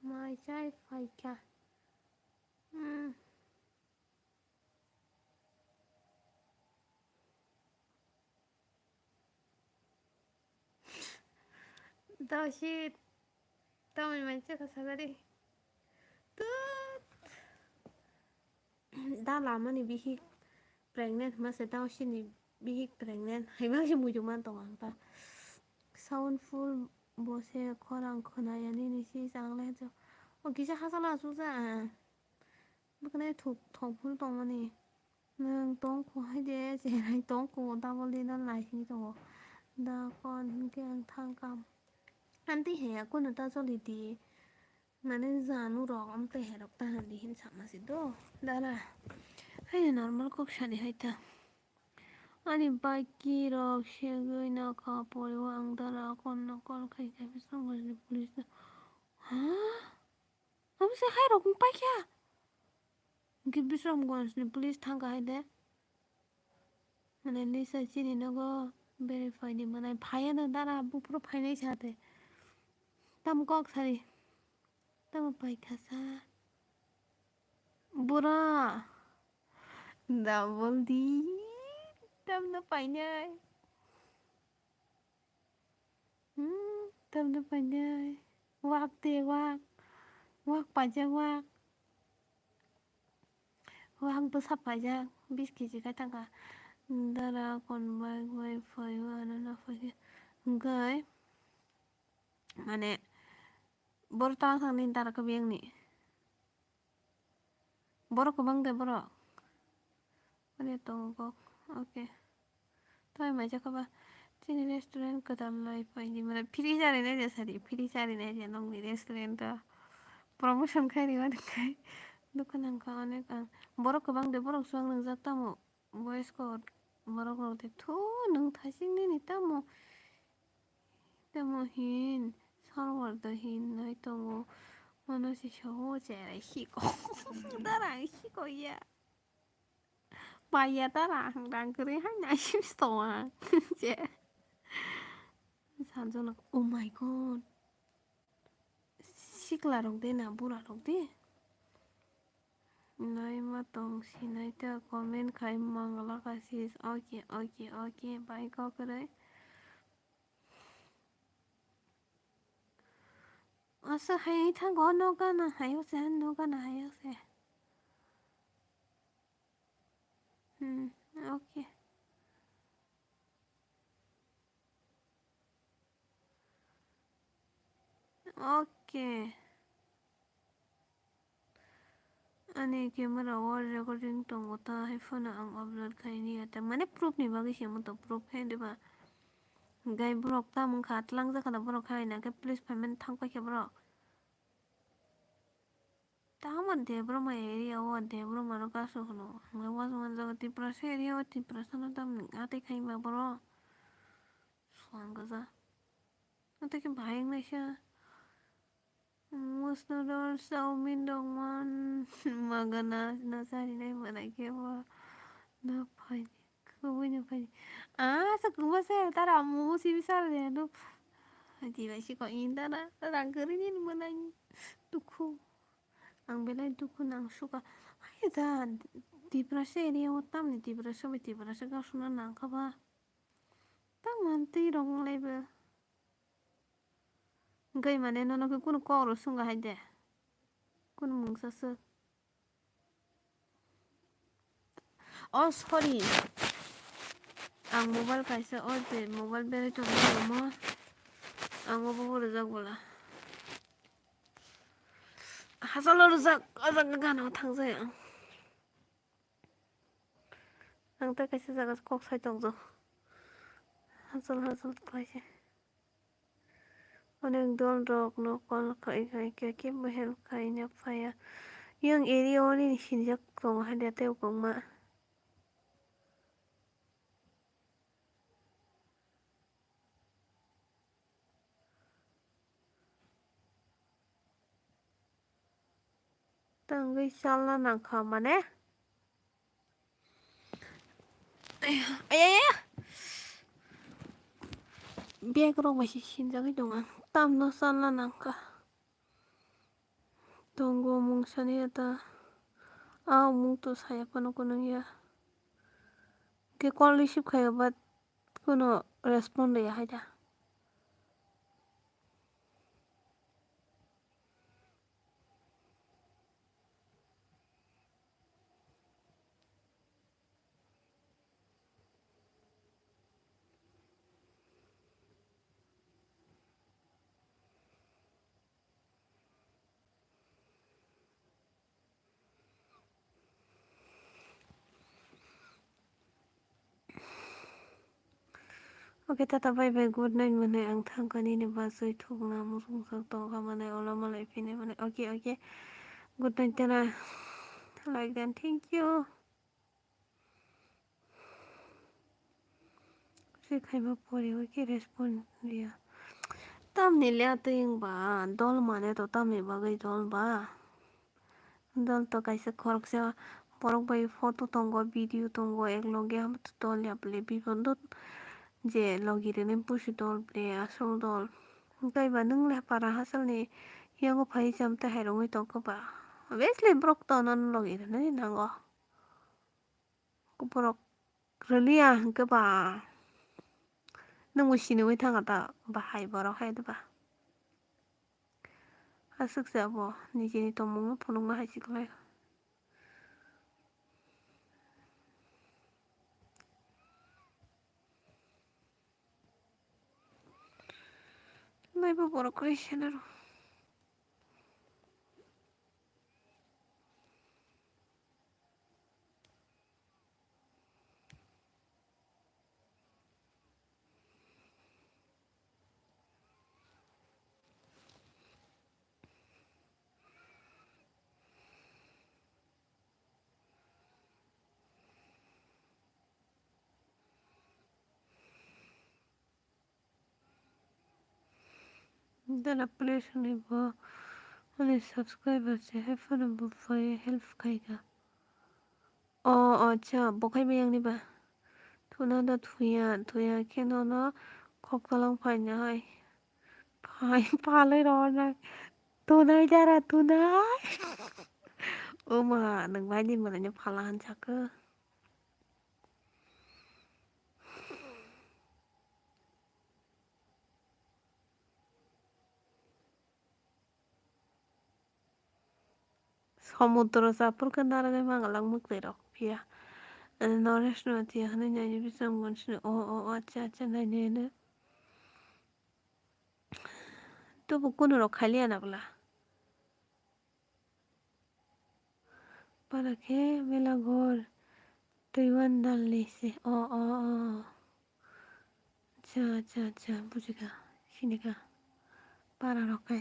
mai chai phaikha. Hmm. Tao si, tao mai mai chakha sagari. Tut. Da lamani bihik pregnant hwnma se tao sini bihik pregnant. Hai ma se muitu man tong ang ta. Sound full bo se khorang khna ya nini si chang le jo. O kisa hasala su ja. Bwkhanai thok, thok phul tongmani. Nwng tong kho hai de, cherai tong kho, double di no lai sini tongo. Da kon hinkhe ang thang kam. Anti he ya, kono ta choli di. Mane janu rok, amtwi he rok ta han di hin sama si do. Dara. Hai normal kok sani hai ta. Ani bike rok segwi no kha pori o ang dara kon no call khai khai bisong police. Ha? Abo se hai rok wng paikha. Hwnkhe Bisramganj ni police thangkha hai de. Mane Lisa chini nogo verify ni mwnai phaiya no dara buphuru phainai sa de. Tamo kok sari. Tamo paikha sa. Bura. Double di. Tamno painai. Hmm, tamno painai. Wak de wak. Wak paijak wak. Wak bwsa paijak. Bis kg kai thangkha. Dara kon bai bai phai o ano no phai khe. Hwnkhe mane boro tang thangni dara khe biyang ni. Borok kwbang de borok. Mane tongo kok. Okay. Toi mai jakha ba. Chini restaurant kwtal lai pai di. Mane free chari nai je sari. Free chari nai je nongni restaurant o. Promotion khai ri mani khai. Dukha nang kha onek ang. Borok kwbang de borok swng nang jak tamo. Voice call. Borok rok de thu nwng thasing nini tamo. Tamo hin server do hin nai tongo. Mano si soho cherai siko. Darang siko ya. Paiya ta rang, rang kwrwi hai nai sim tongo ang. Je. Sanjona, oh my God. Sikla rok de na, bura rok de. Nai ma tong sinai ta comment khai mangala ka sis. Okay, okay, okay. Bai ko kwrwi. Asa hai thango no gana hai ose, no gana hai ose. Hmm, okay. Okay. Ani camera o recording tongo ta, hai phone ang upload khaini ya ta, mane proof ni bagwi se mo to, proof khe diba. Gai borok ta mung kha tlang jakha da borok hai na khe police phaimani thang paikha borok. Tamo Debbarma area o Debbarma no kasu hwno. Ang le uansukmani jaga Tiprasa area o Tiprasa no tamni atwi khai ma borok. Swang gwja. Atwi khe bahai wngnaisa. Musnudol, chowmin, dongman, magana, na charinai manai khe bo. Na phaini. Kubui no phai. Ah, sa kubui se tara mumu sibi sar de no. Di bai si ko in tara rang kari ni mana ni. Dukhu. Ang belai dukhu nang suka. Hai da Tiprasa area o tamni Tiprasa bai Tiprasa ga suna nang kha ba. Tang man twi rong lai ba. Gai mane nono khe kunu kok rw swngo hai de. Kunu mungsa swk. Oh, sorry. Ang mobile kaisa, oh, je mobile berai tongma. Ang obo bo rwjak bola. Hachalo rwjak, o jaga gana thangjai ang. Ang tei kaisa jaga kok sai tongjago. Hachal hachal khlai se. Onek dol rok no call khai khai khe kebo help khaina phaiya. Yang area o nini sinijak tongo hai de tei kwbangma. Tangwi chalna nangkha mane. Ayaya. Bag rok bai se sinjagwi tongo ang. Tamno chalna nangkha. Tongo mungsani ata. A mung to saya phano kunung ya. Ke call receive khayo but kuno respond ya haida. Okay, tata bye bye, good night mane ang thangkha nini bachwi thukna muchungsa tongkha mane ola malai phine mane. Okay, okay, good night tara. Like dan, thank you. Se khaima pore o khe respond riya. Tamni le atwi wngba dol mane to tamni bagwi dol ba? Dol to kaisa khoroksa borok bai photo tongo, video tongo, ek loge dol ya ble bibondo je logi rwni busi dol ble aswk dol. Tei ba nwng le para hachal ni yango phai cham tei hai rwngwi tongkha ba? Obviously borok to nono logi rwnani nango. Borok rwliya hwnkhe ba nwngbo siniwi thangkha ta bahai borok hai diba? Aswk se abo nijini tongmungno phunukna hai se kwlai. Naiba borok kwrwi se naro. Dara please ni bo ani subscriber se hai phano bo phai help khai kha. O, o, acha, bo khai bai yang ni ba. Thuna da thuya, thuya khe nono khoktolang phaina hai. Phai, phalai rw nai. Tunai dara, tunai. O ma, nwng bai di malai no phala han sakhe. Somudro chapur khe narwgwi mangalak mwktwi rok phiya. Noresh no tiya hwnwi naini bising bonsni o o o acha acha naini hwnwi. Tubu kunu rok khaliya na bwla. Para khe belaghor twiwan dalni se. O, o, o. Acha, acha, acha, bujikha, sinikha. Para rok khe.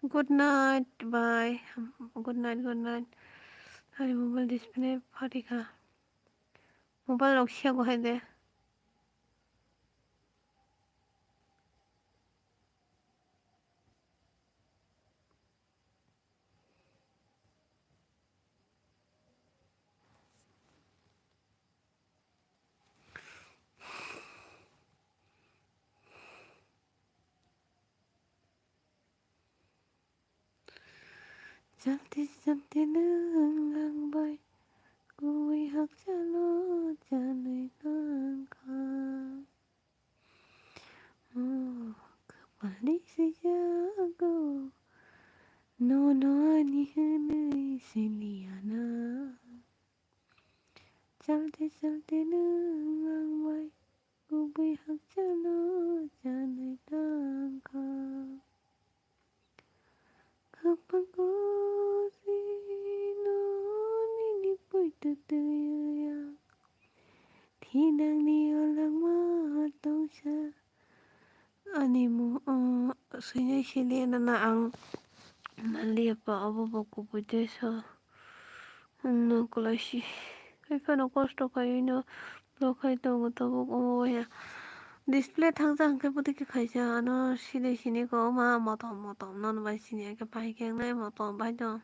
Good night, bye. Good night, good night. Hari mobile display phatikha. Mobile rok siya go hai de. Chalti chalti nwng ang bai kubui hakchalo chanwi nangkha. O, kwpalni swijago nono ani hwnwi siniya na. Chalti chalti nwng ang bai kubui hakchalo chanwi tangkha. Kwpang gosino nini poito twiya. Thinangni olangma tongsa. Ani mo-, o, swinai sili nana ang manliya pa, obo bo kubui tesa wngno kwlaisi. Hai phano kosto khaiwi no block khai tongo tabuk omo wngya. Display thangsa hwnkhe bwtwi khe khaisa ano sinai sini ko ma motom motom nono bai sini hwnkhe pai khe wngnai motom bai tong.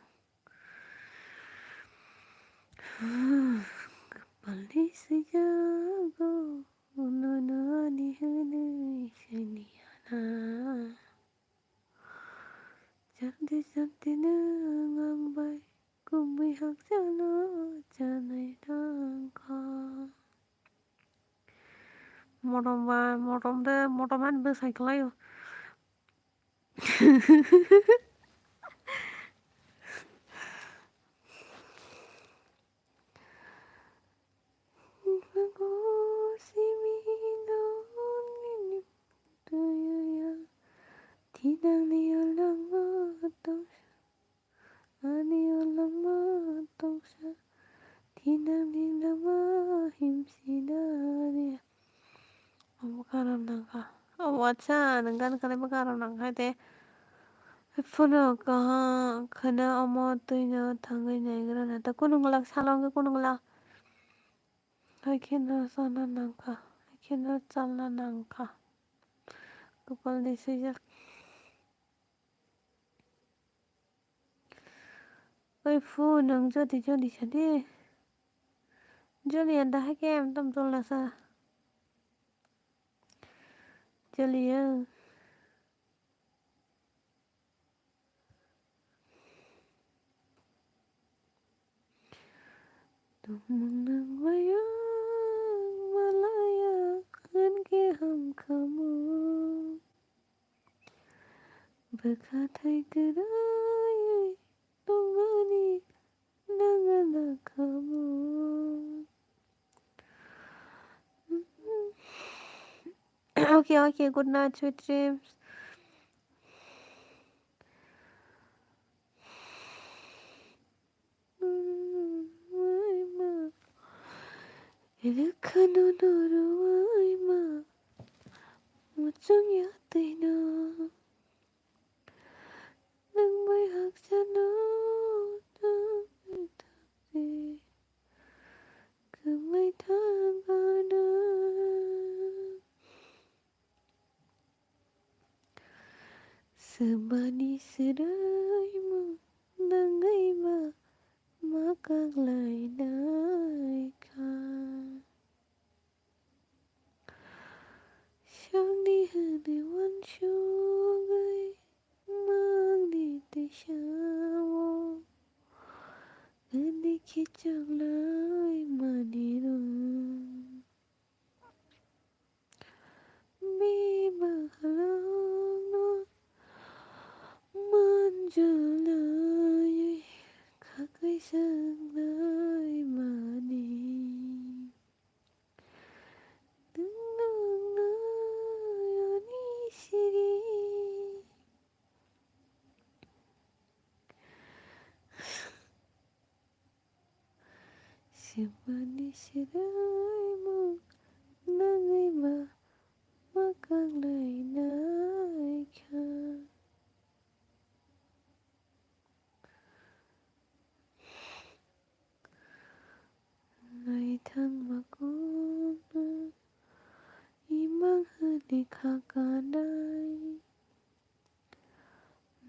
Kwpalni swijago nono ani hwnwi siniya na. Chalti chalti nwng ang bai kubui hakchalo chanwi tangkha. Motom bai, motom de, motom ani bwsai kwlaio. Thinangni olangma tongsa, ani olangma tongsa, thinangni lama himsinani. Omo karon nangkha. Omo acha, nwng gan khalai bo karon nangkha de. Phano kaham kheno omo twino thangwi naigra na. Ta kunu glak salo wngkhe kunu glak. Hai kheno sana nangkha. Hai kheno chalna nangkha. Kwpalni swijak. Oi phu, nwng jodi jodi sadi. Jodi anda hai khe em tam jol nasa. Joli ya. Tongmung nang bai ang malaya hwn khe hamkhamu. Bwkha thai kwrwi tongmani nangna khamu. Okay, okay, good night, sweet dreams. Rwkha nono rwui ma muchung ya twi no. Swbani swrwimung nangwi ba ma kaklainai kha. Sakni hwnwi uansugwi mangni twisao hwnwi khe chaklaimani rwng. Bebak halokno manjulnai kha kaisa wngnaimani. Nwng nangno ani siri. Swbani swrwimung nangwi ba ma kaklainai kha. Naithang ba kokno imang hwnwi kha kanai.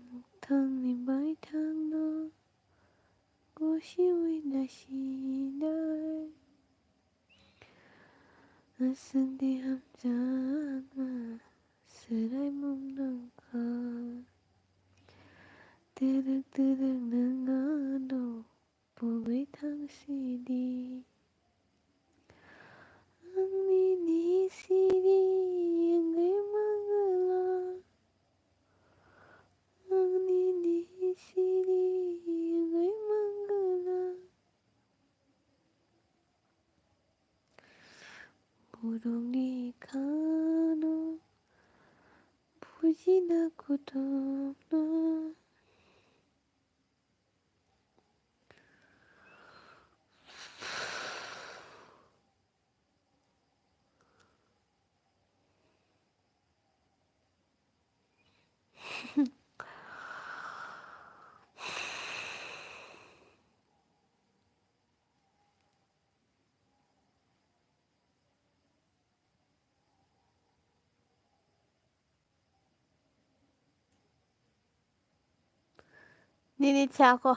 Mukthangni baithangno gosiwi nasinai. Aswkni hamjakma swraimung nangkha. Twrwk twrwk nwng ano pugwi thang sidi. Ang nini siri wngwi mangwla. Ang nini siri wngwi mangwla. Borokni khano bujina kutukno. Nini chako.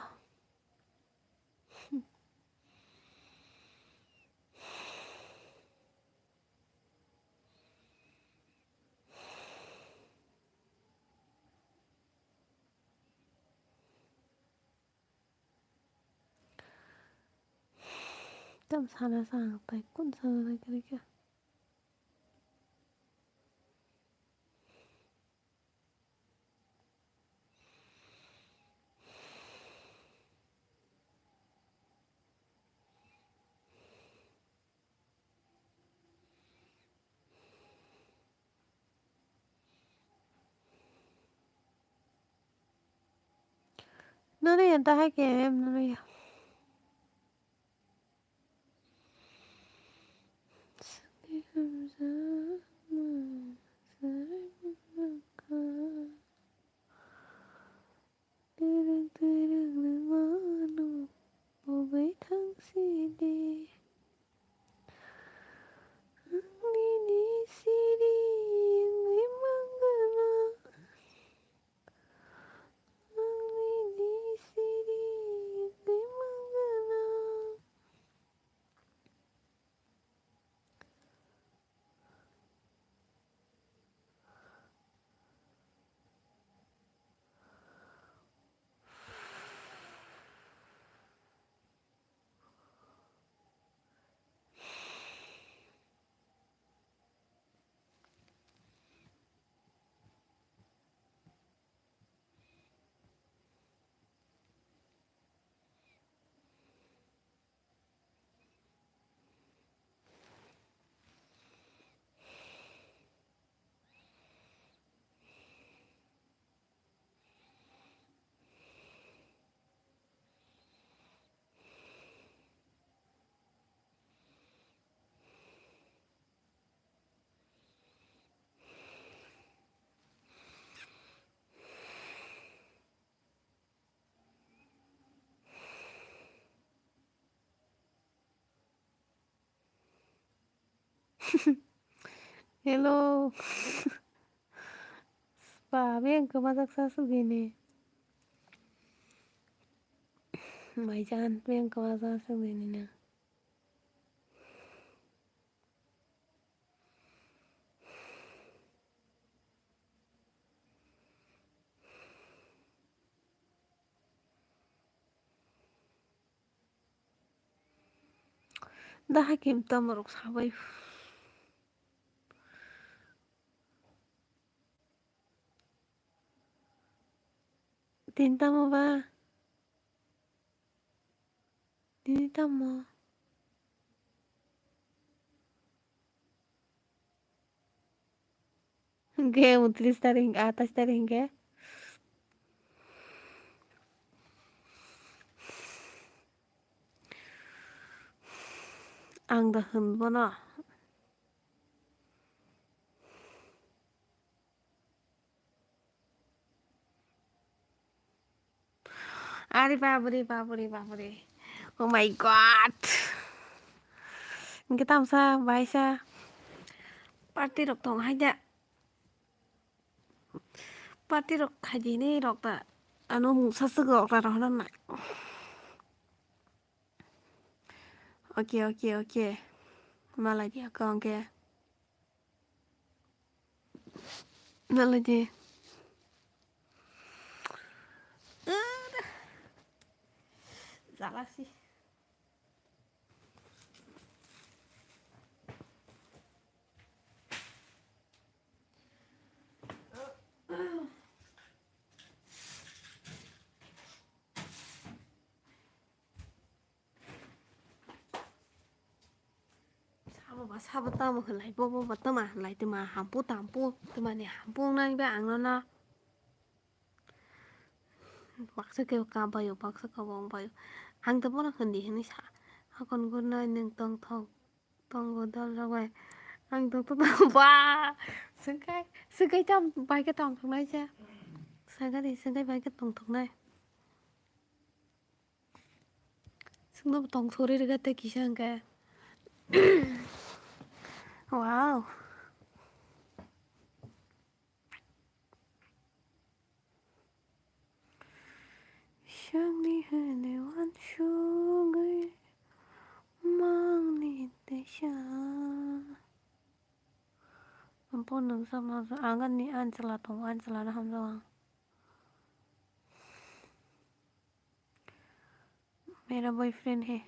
Tam sana sa ang tai kun sana lagi lagi. Nono ya dahai ke em nono ya. Twrwk twrwk nwng ano pugwi thang sidi. Ang nini siri wngwi mangwla. Ang nini siri wngwi mangwla. Hello. Ba, beng kwmajak sa swk dini. Maijan, beng kwmajak sa swk dini na. Da hakim tamo rok sabai. Tin tamo ba? Tini tamo? Hingke untris tarik, atais tarik hingke. Ang da hwnbono. Are babri, babri, babri. Oh my God. Hingke tamsa, baisa. Party rok tong hai da. Party rok khai di ni rok da. Ano mungsa swk rok da rohor na. Okay, okay, okay. Malai di ako hingke. Naladi. Jalasi. Sabo ba sabo tamo hwnlai, bobo ba tama hwnlai, tama hampu tampu, tamani hampu wngnai ba ang nono baksa khe kabaio, baksa kabo wngbaio. Ang to bono hwndi hwnwi sa, hakon gurnai nwng tongthok tongo dol rok bai. Ang tongthok tongo ba, swngkai, swngkai tam bai khe tongthoknai se. Swngkari, swngkai bai khe tongthoknai. Chwngno bo tong sori rwgwi tei kisa hwnkhe. Wow. Sangni hwnwi uansugwi mangni teisa. Ampon nwng sama ang ani anchwla tongo, anchwlano hamjak ang. मेरा बॉयफ्रेंड है।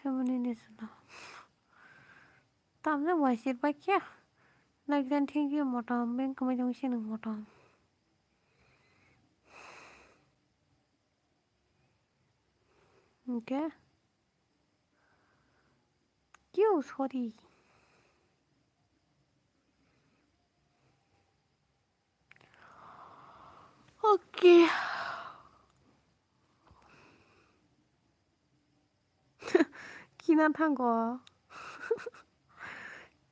Saboni ni salo. Tamjak bai sir pai khe. Like dan thank you motom, beng kwmai tong se nwng motom. Hwnkhe. Kyu, sorry. Okay. Kina thango.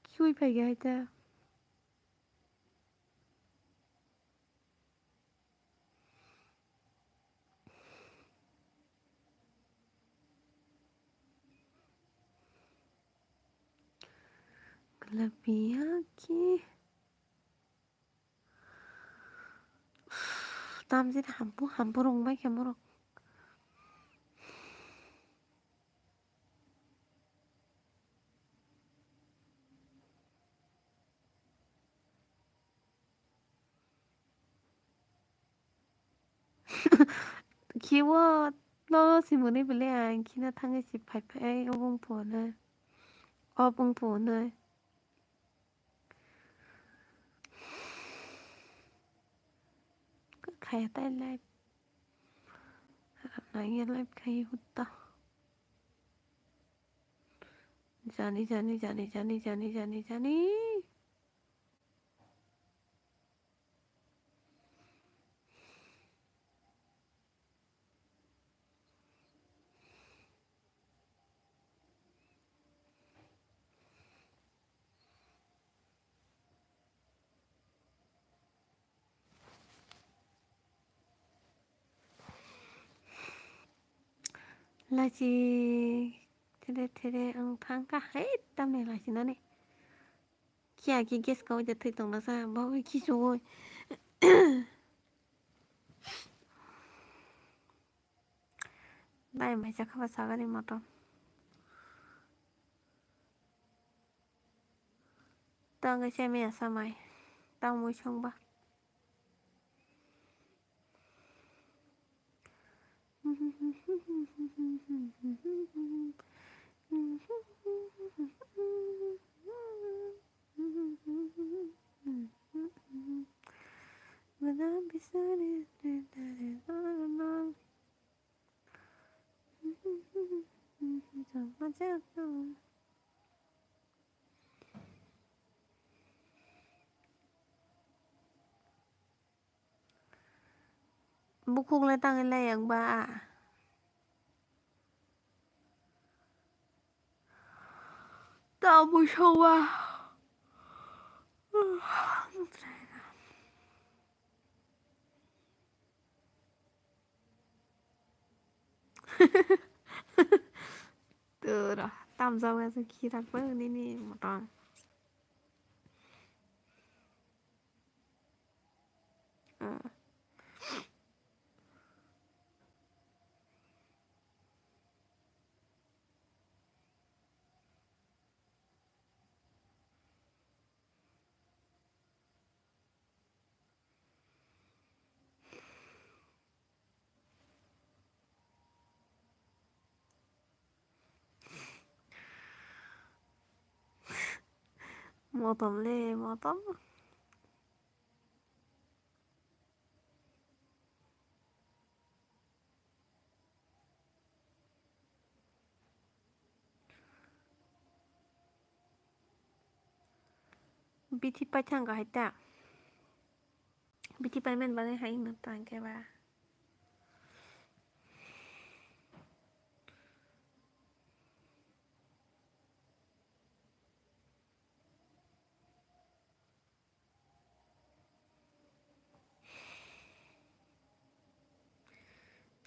Kiui phaikhe hai ta. Glapia ki. Tamjani hampu, hampu rwngbai khe borok. Khibo no simoni bele ang khina thangwi si phai phai obo wngphuno. Obo wngphuno. Khaya tai live. Nangya live khai hutta. Jani, jani, jani, jani, jani, jani, jani. Lachi there there ang thang kha hai tamni lachi nani. Kiya ki gas ka oja thwi tong nasa bagwi khichugwi. Dai mai cha kha ba sagani motom. Tangwi se mia samai. Tangwi songba. Bukhuk le tangwi lai yak ba. Tamo sawa. Tura, tamjak wngkha khirak bai nini motom. Motom le, motom. Bithi paithang kahai ta. Bithi paiman bagwi hai wngno ta hwnkhe ba.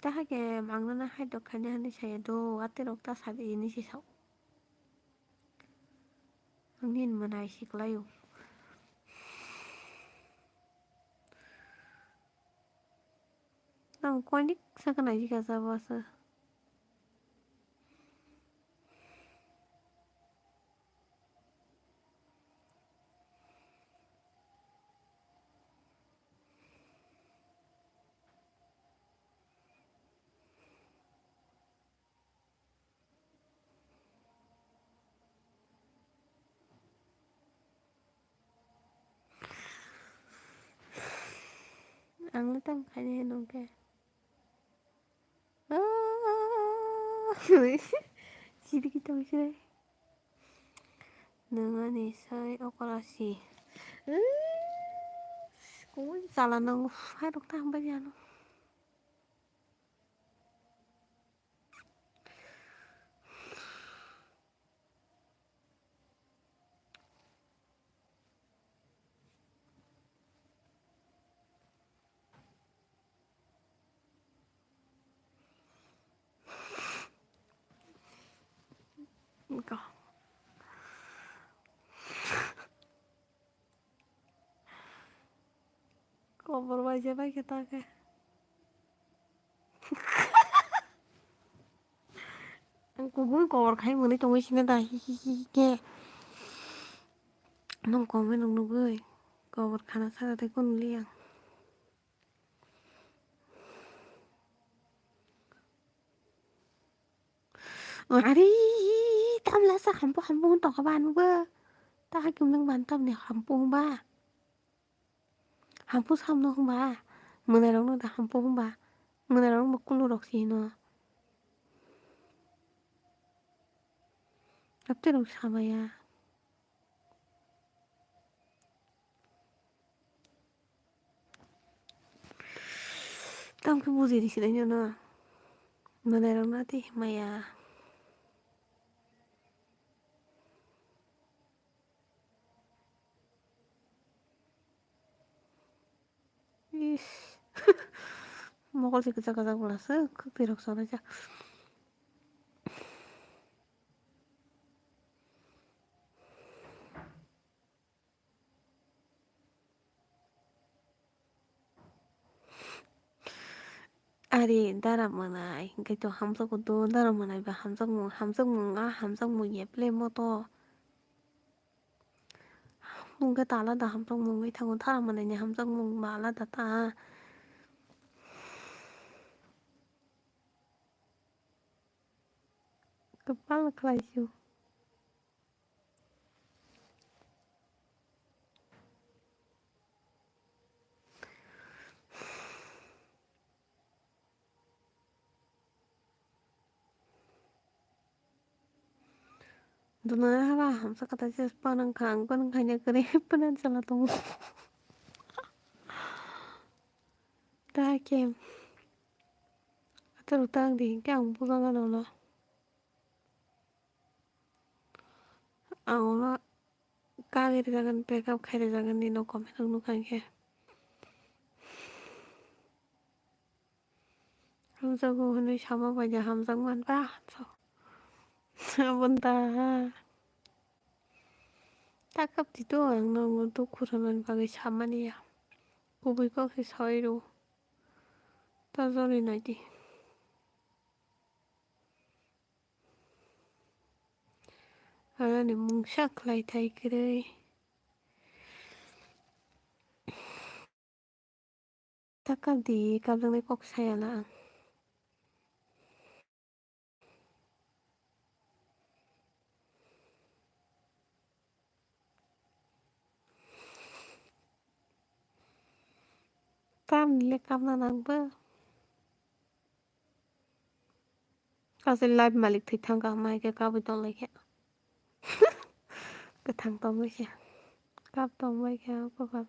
Tahai khe mangnana hai dok khaina hinwi saya do, aterok ta sadi hinwi se sao. Ang nini mwnai siklaio. Tamo koinik sakha naijika jabo asa. Ang le tamo khaina hino hwnkhe. Ah, chirigwi tong sinai. Nwng ani sai okora si. Kwbangma chala nango, hai rok ta hambai ya no. Go. Kobor bai je bai khe ta khe. Ang kubui kobor khai mwnwi tongwi sini da hi hi hi hi khe. Nong kobor nung nugui kobor khana sara tei kunu li ang. Ari, tamla sa hampu hampu tongkha ba nungba. Ta hakim nung ban tamni hampu hungba. Hampu samno hungba. Mwnai rokno da hampu hungba. Mwnai rokno kulu rok si hino. Apte rok samaya. Tamo khe bujui rw sinai nw, mwnai rok na tei maya. Is. Mokol se kwchak kwchak bwla se, kwtwi rok chalaijak. Ari dara mwnai, hwnkhe to hamjakgo do, dara mwnai ba hamjakmung, hamjakmung, a hamjakmung ya ple moto. Hwnkhe ta alada hamjakmung wngwi thango, dara mwnai ni hamjakmung ba alada ta. Kwpal khlai sio. Dunai hala hamsa kata ches panang kha, ang panang khaina kwrwi phanan chala tongo. Ta khe. Atorok ta ang di hinkhe ang bujagano no. Ang ulo kari rwjagani, breakup khai rwjagani no comment rok nukha hinkhe. Hamjakgo hwnwi sama bai de hamjak man ba so. Aboni ta ha. Ta kap di to, ang no dukhu rwnani bagwi samani ya. Kubui kok se sawi rw. Ta joli nai di. Aroni mungsa khlai thai kwrwi. Ta kap di, kapjaknai kok saya na ang. Tamni le kapna nang bo. Kaisa live malik thwi thang kha, hwnba hai khe kabui tong lai khe. Kwthang tong bai khe. Kap tong bai khe, o kopal.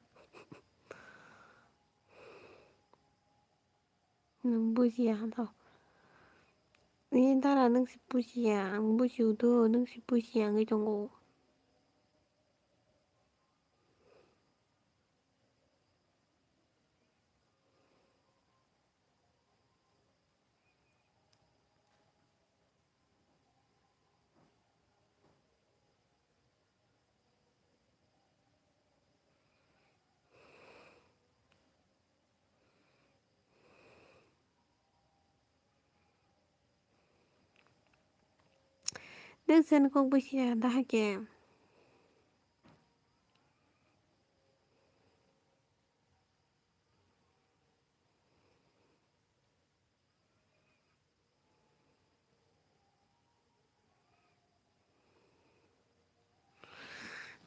Nwng bujiya hwn tho. Ni dara nwng se bujiya, ang bujiu do, nwng se bujiya wngwi tongo. Nwng chwng kok buisi ya da hai khe.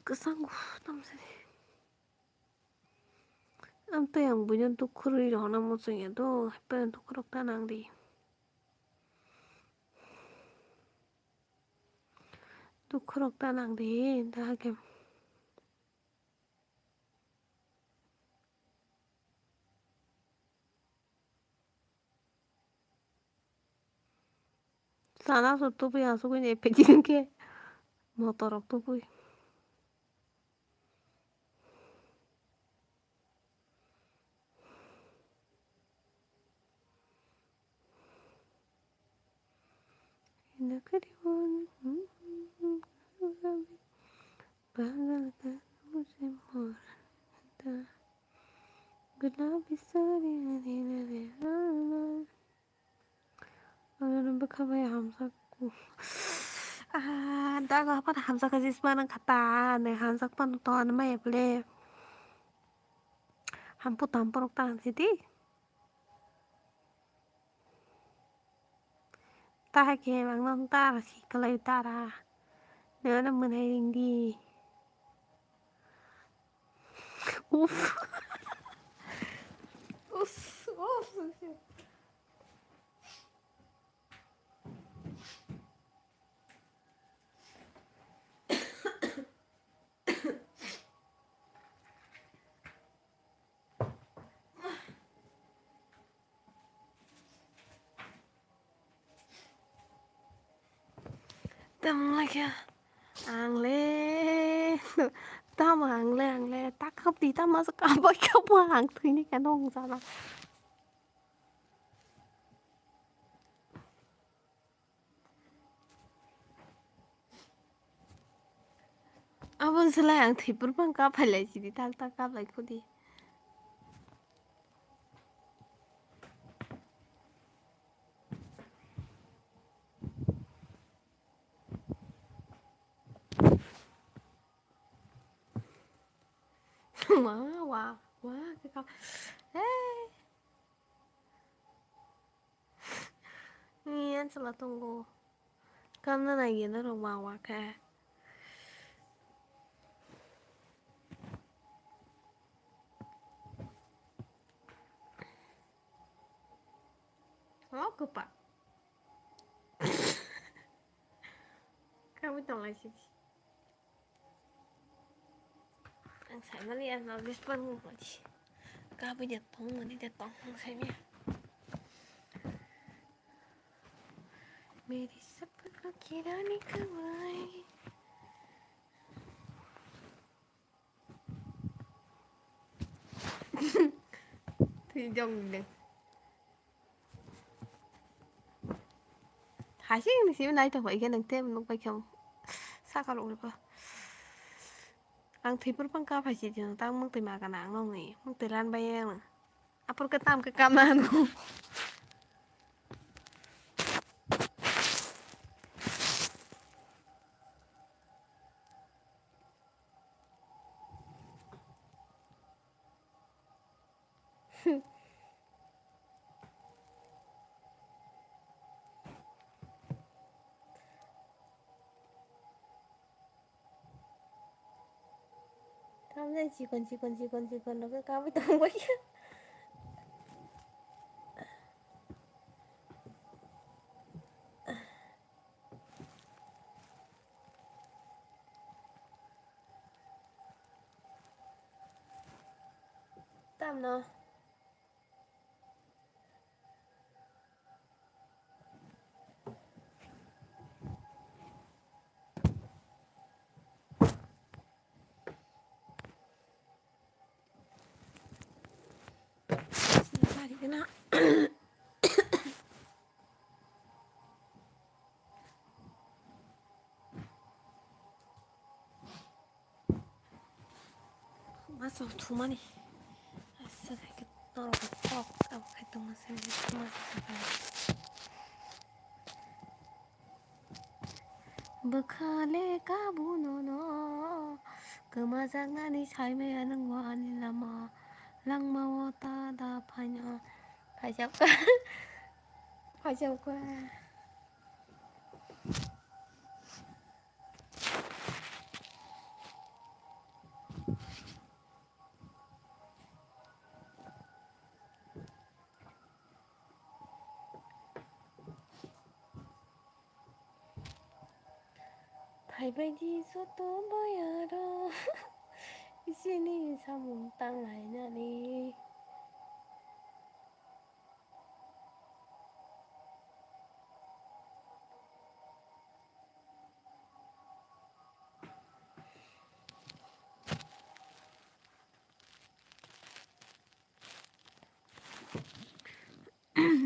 Kwchangbo tamsani. Amtwi ang buino dukhu rwi rohorna muchungya do, haipeno dukhu rok ta nang di. Dukhu rok ta nang di, da hake. Sana so tubui asugwi ni peti hwnkhe motor rok tubui. Gulabi sari hari hari. Ano bwkha bai hamjak. Ah, daga pan hamjak kha jisma nang khata ne hamjak pan to ano maya ble. Hampu tampu rok ta hamsi di. Ta hai khe ang no ta si kalai ta ra. Ne ano mwnai ring di. Uff. Uff, uff. Tamo khe ang le, tamo ang le, ang le, ta kap di, tamo sa kap bai kap ang thwini khe nong jana. Abo selai ang thwipor phang kap phailai sidi, tak tak kap lai khudi. Wa, wa, wa, khe kam. Hey. Ni yan sala tongo. Kamna nai gena rok wa, wa khe. Oh, kwpak. Kabui tonglai sidi. Ang saimali ang nalbis pan nung mati. Kabui de tong mani de tong ang saimya. Meri sapat lo kirani kawai. Twi jong de. Hasing ni simi nai tong bai khe nang tem nuk bai khe saka rok le ba. Ang thwi phuru phang ka phai si tang mung twi ma kana ang nong ni mung twi lan bai yang. Apor khe tam khe kam na ano. Tamjani chikon chikon chikon chikon rok khe kabui tongbaikha. Tamno. Masa thumani. Asa khe norok kok abo khe tongma se thuma se sakha. Bwkha le kabunono kwmajaknani saimaya nwng ani lama langmao ta da phaino. Phaijak phaijak. Phaibaidi joto bayaro isini samung tanglainani.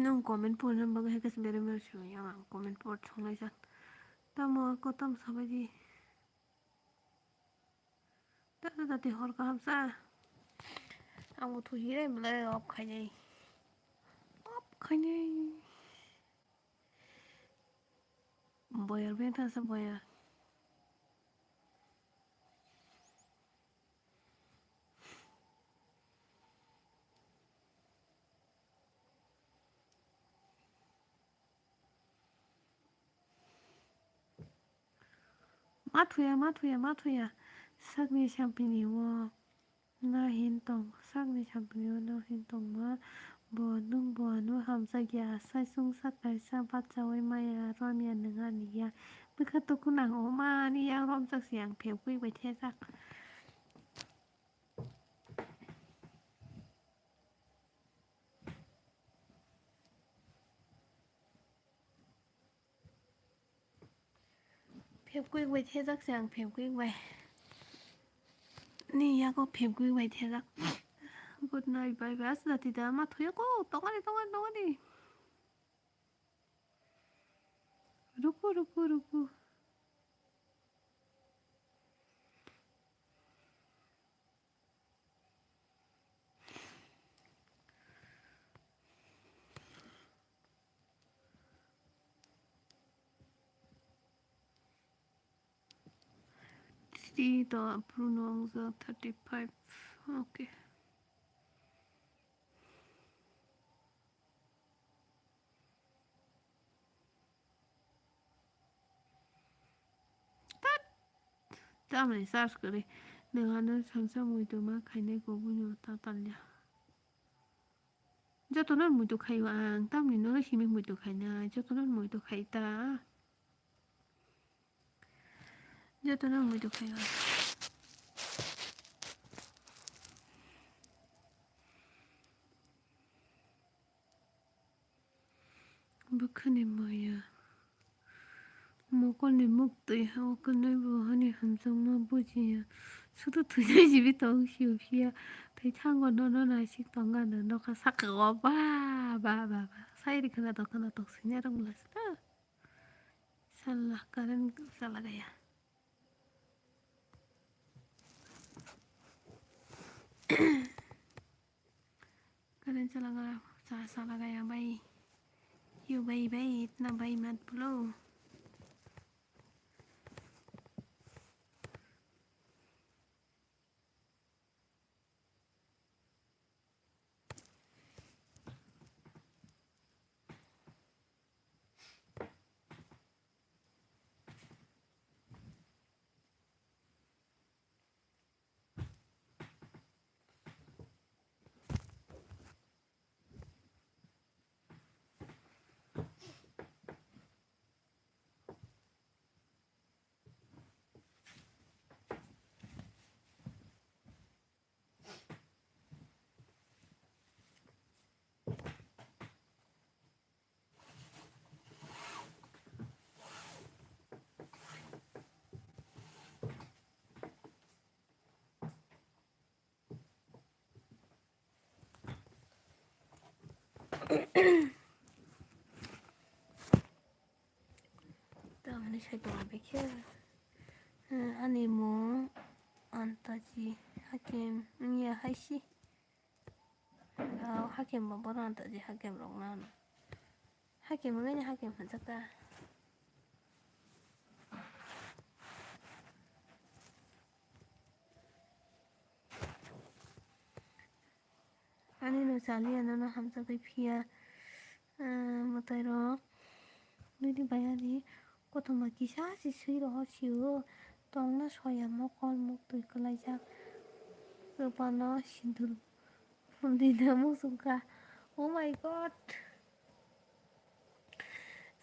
Nwng comment porna bagwi hai khe beremai simi, ang comment por thwnglaijak. Tamo ako tamo sabaidi. Tata tati hor kaham sa. Ang bo thuhi rai mle off khainai. Off khainai. Boyar beng thasa boyar. Ma thuya, ma thuya, ma thuya. Sakni sampini o na hin tong, sakni sampini o na hin tong ma. Bo nung bo ano hamjakya, sai sungsa kaisa bachaui maya romya nung ani ya. Bwkha tuku nang o ma ani yang romjak si ang phepwi bai thejak. Phepkwik bai thejak se ang, phepkwik bai. Ni yago phepkwik bai thejak. Good night, bye bye. Asla tida ma thuya ko, tongani, tongani, tongani. Ruku, ruku, ruku. Three to approve no ang jak, thirty five. Okay. Tat! Tamni charge kwrwi. Nwng ano samsa muitu ma khainai kubui no ta talya. Jotono muitu khaio ang, tamni nono simi muitu khainai, jotono muitu khai ta. Jotono muitu khaio. Bwkhani maya. Mokolni muktwi o kwnwi bo hani hamjakma bujiya. Sudu thwijai jibi tong sio phiya. Tei thango nono naisik tongano nokha saka o ba, ba, ba, ba. Sai ri khwna tong khwna tong sini rwng bwla sita. Salla, current chala gaya. Current chala gaya, cha-, chala gaya bai. Yo bai, bai, itna bai mat bolo. Tamani sai tong bai khe, eh, ani mung Antaji Hakim wngya hai si. Ah, Hakim bo bono Antaji Hakim rok nano. Hakim wngya ni Hakim hwnjak ta. Ani no chaliya nono hamjagwi phiya, ah, mwtai rok. Nini bai ani kothoma kisa se swi rohor sio. Tongna soya mokol muktwi kwlaijak. Kwpano sindur phuldi na muchungkha. Oh my God.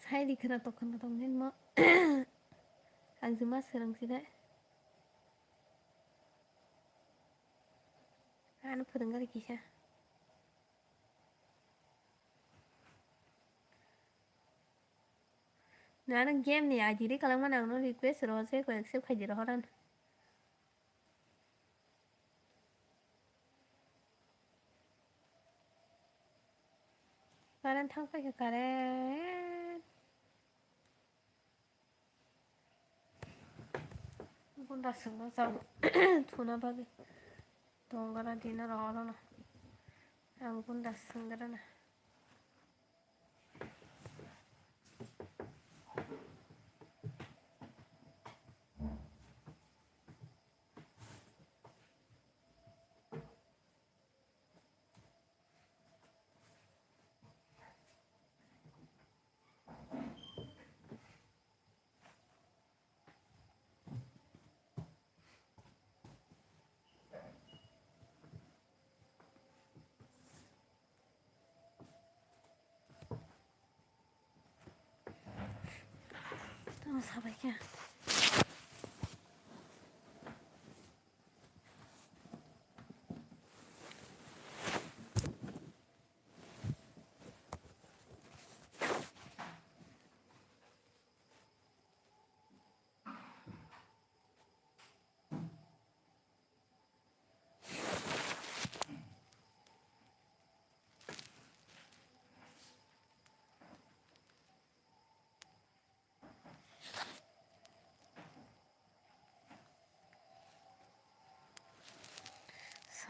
Sai ri khwna tong khwna tong hinmo. Ang juma swrang si de. Ano phwrwng gari kisa. Nang game ni I D ri kwlwngma nang no request ro se ko accept khai di ro horan. Current thang paikha current. Gunda swngo chang thuna bagwi tongora dina rohorono ang gunda swngrana. Tamo sabai khe.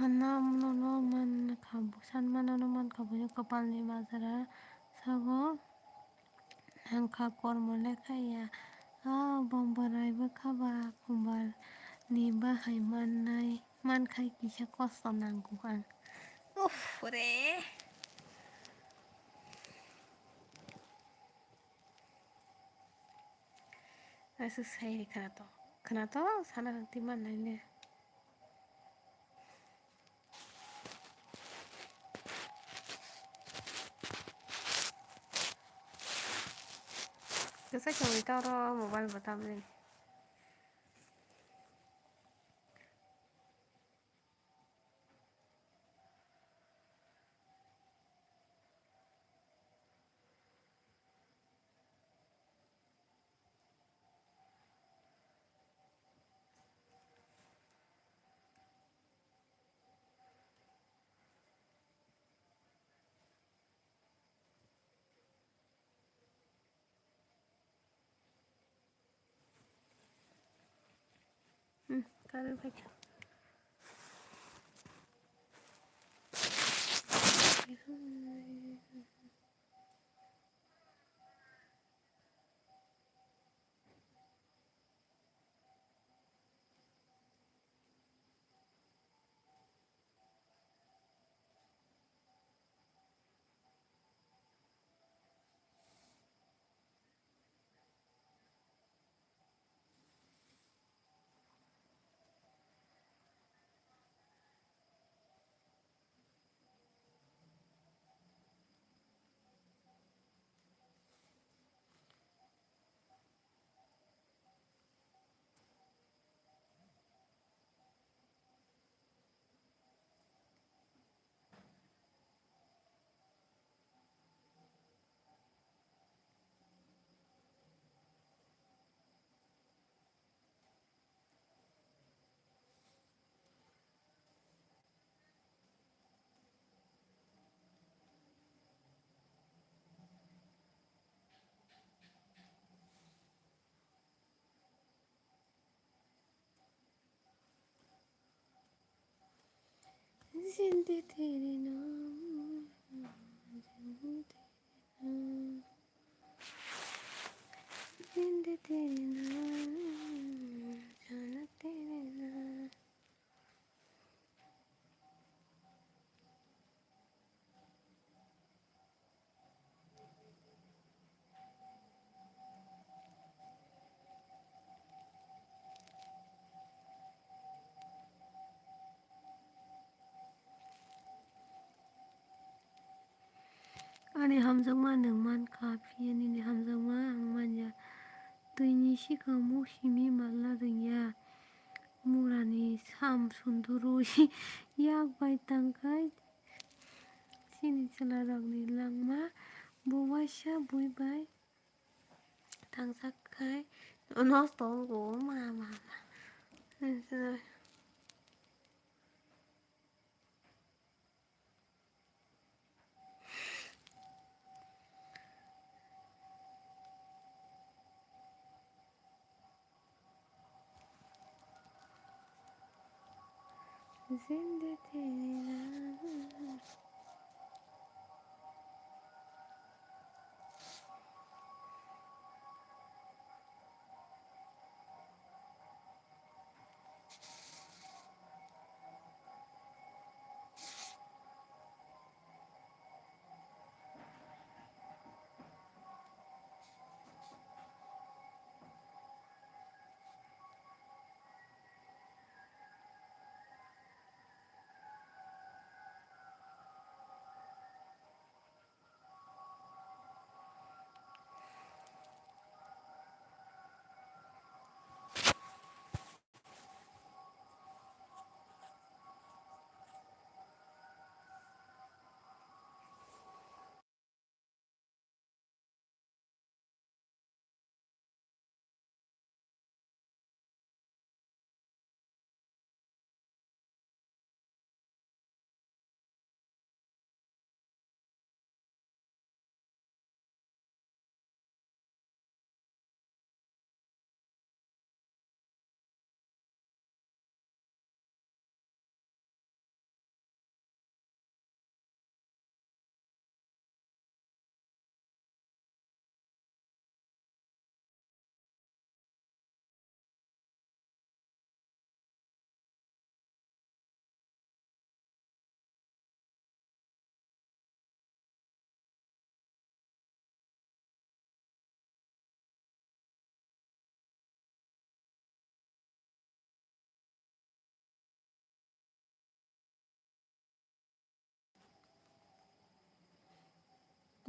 Sanmanono mankha, sanmanono mankha, buino kwpalni majra sago nangkha, kormo lekha ya. A bomborai bwkha ba, kombalni bahai mannai. Mankhai kisa kosto nango ang. Uff, re. Aswk sai ri khwnato. Khwnato, sana rwngtwi mannai le. Kwchai chongwi ta oro mobile bo tabjani. Hmm, current phaikha. Zindi teri naam, zindi teri naam, zindi teri naam, jana teri naam. Ani hamjakma nwng mankha, phiya nini hamjakma ang manya. Twini sikang muk simi malna rwngya. Murani sam sunduru yak bai tangkhai. Chini chwlarokni langma bo waisa bui bai tangsa khai nosto wngo ma ma ma. Zindi teri naam.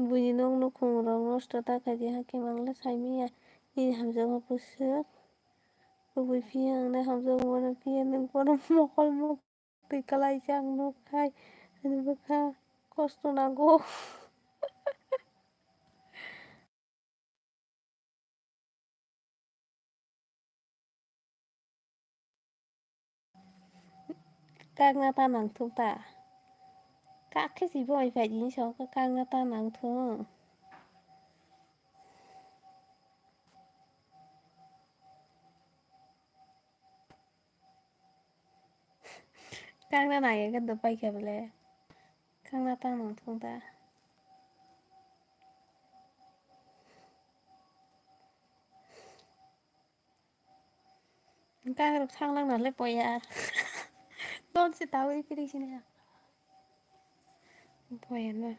Buini nok nukhung rok nosto ta khaidi, hakhe mangla saimanya nini hamjakma bwswk. Kubui phiya wngnai hamjakma bono phiya nwng bono mokol muktwi kwlaijak nuk khai ani bwkha kosto nango. Kakna ta nangthok ta. Kak khe si boi phai jini song khe kakna ta nangthok. Kakna nai khe do pai khe bole. Kakna ta nangthok ta. Kakrok thanglang nalai poya. Ton se tawi piri sini ya. Poya na.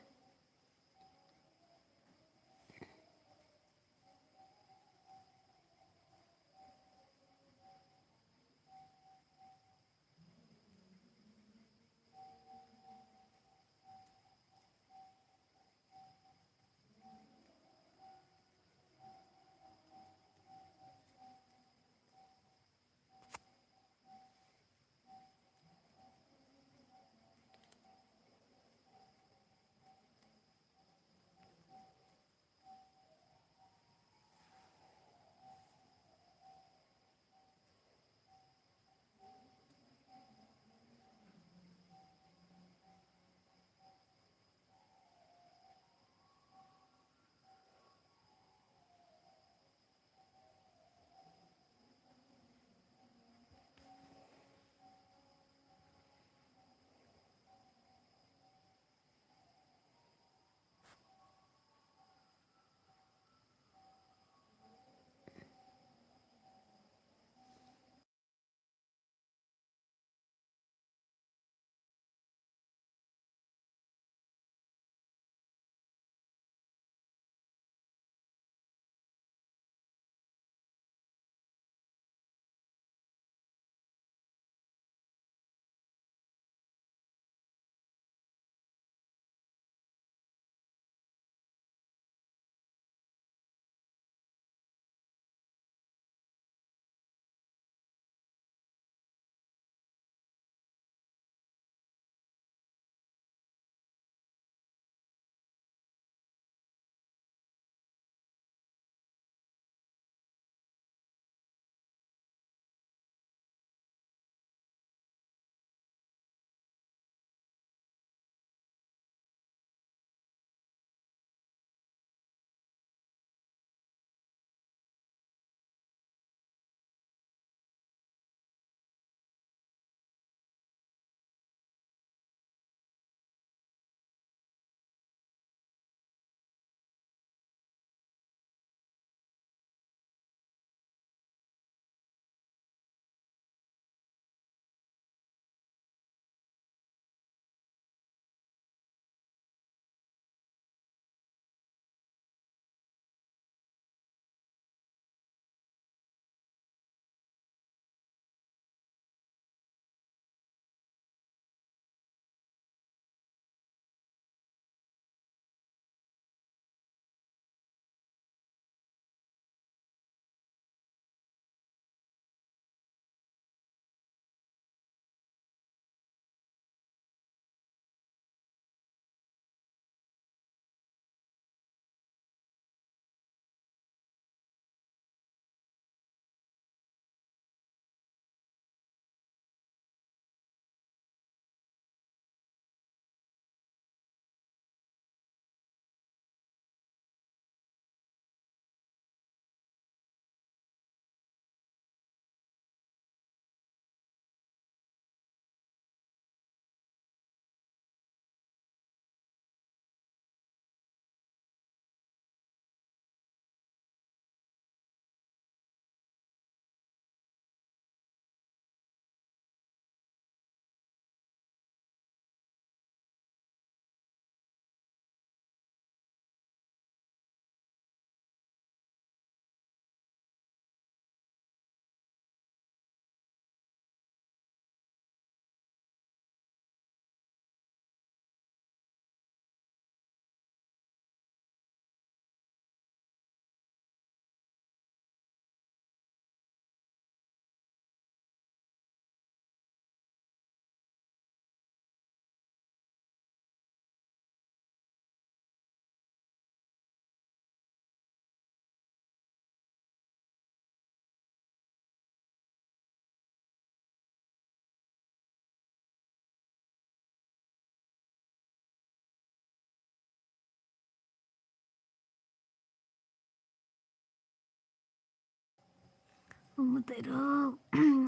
Mwtairok,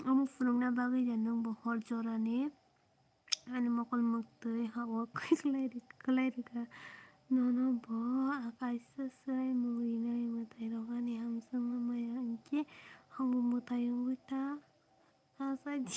omo phunukna bagwi ya nwng bo hor jorani ani mokol mwktwi ha-o kwlai ri-, kwlai rwkha. Nono bo kaisa swraimung rinai mwtairok ani hamjakma maya hinkhe hangbo mwtai wngwi ta asai di.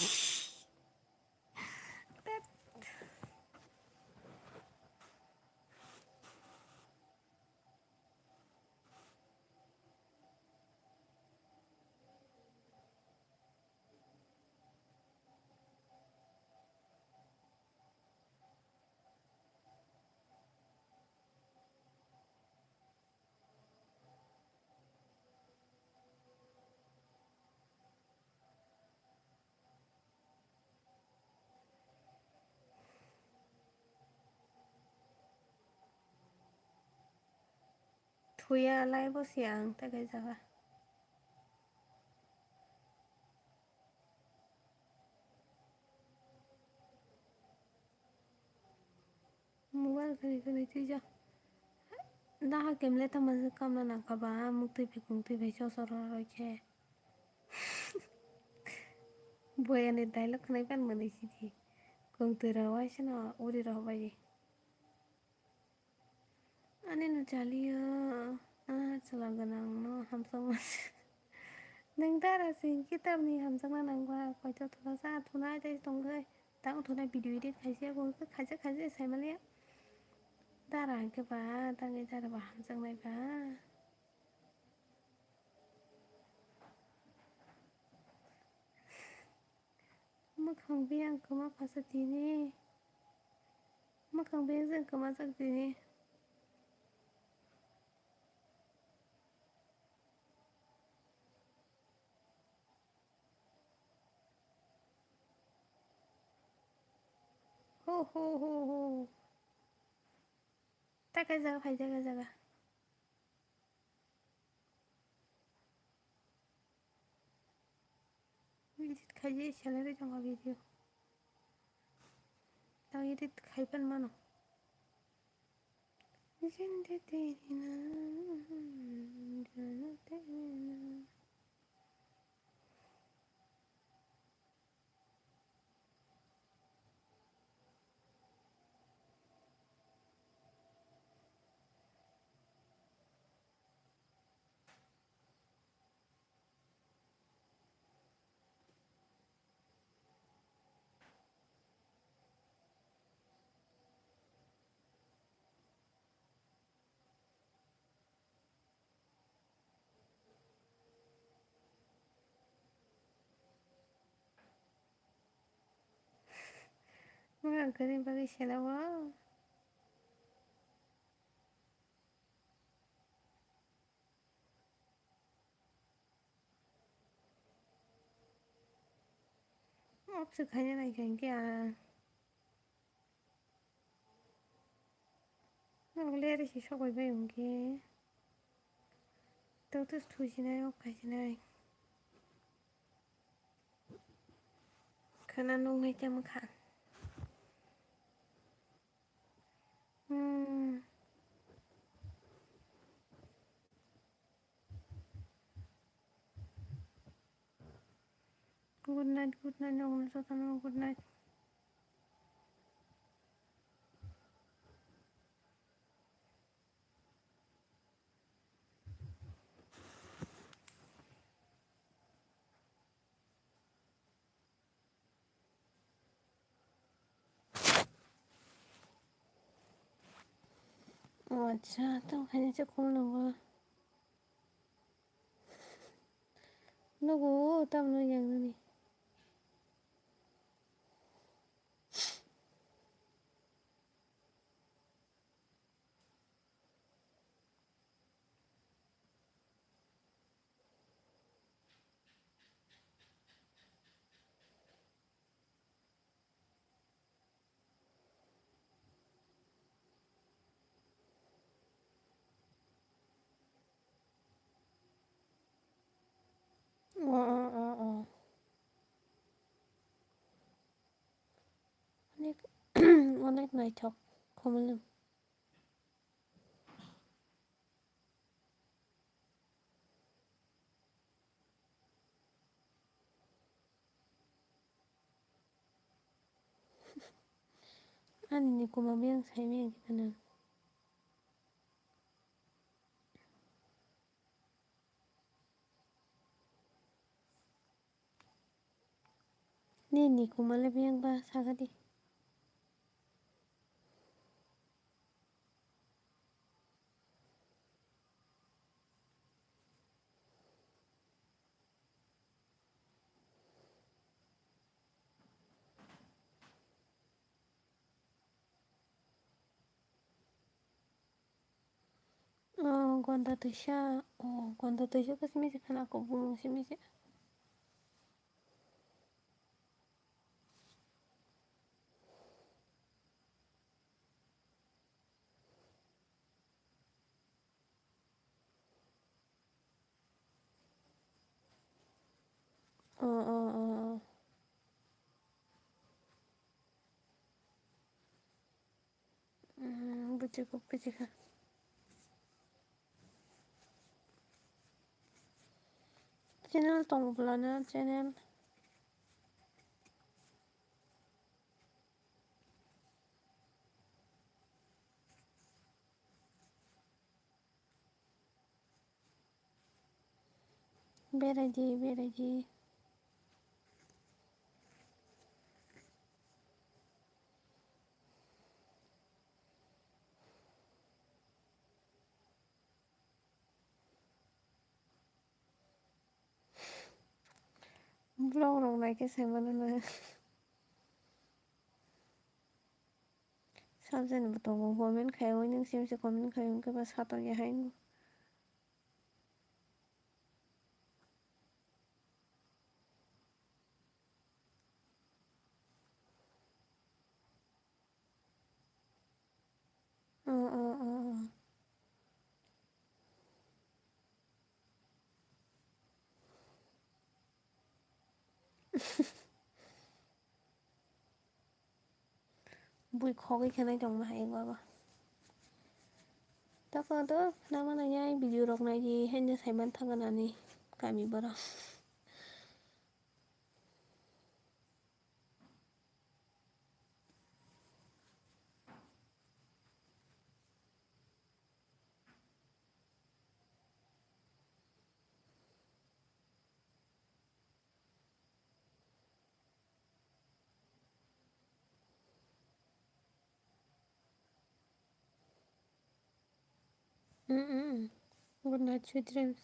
Thuya lai bo se ang tei kaijak. Mobile khwnwi khwnwi twijak. Daha kemle tamo se kamna nangkha ba, muktwi bai kungtwi bai chosor rw rw khe. Boyani dialogue khwnai pan mwnwi sidi. Kungtwi rw waisano uri rw bai. Ani no chaliyo, ah, chwla gwnang no hamjakma se. Nwng dara se hinkhe tamni hamjakna nangba, koito thula sa thuna tei tongkhe, tang thuna video edit khaisa, khaisa, khaisa, khaisa sai maliya. Dara hinkhe ba, tangwi dara ba hamjaknai ba. Mwkhang biyang kwma pasa tini. Mwkhang biyang jang kwma jak tini. Ho, ho, ho, ho. Ta khe jaga phai, jaga, jaga. Edit khaijak salary tongkha video. Tang edit khai pan mano. Mwkhang kwrwini bagwi selawo. Off se khaina naikha hinkhe ang. Ang ler se sokoi bai hinkhe. Toktos thusinai off khaisinai. Khana nungnai tamo kha. Hmm. Good night, good night, nokno jotono good night. O acha, tamo khaina se khum nungo. Nugo, tamo nung yang nini. O, o, o, o. Onek, onek naithok, khumulwng. Ani ni kuma biyang sai miyang khe khana. Nini kuma le biyang ba sakadi. O, gonda twisa, o, gonda twisa khe simi se khana, kubung simi se. O, o, o, o. Hmm, bujigo, bujigo. Channel tong bolano channel. Beraidi, beraidi. Vlog rok naikhe saimano na. Sabjani bo tongo, comment khai oi, nwng simi se comment khai wngkhe ba satok ya hai wngkhe. O, o, o, o. Bui khogwi khenai tongma hai baba. Tokon to nama nai ai video rok nai di, haino saiman thangna nani kami borok. Mm, mm. Good night, sweet dreams.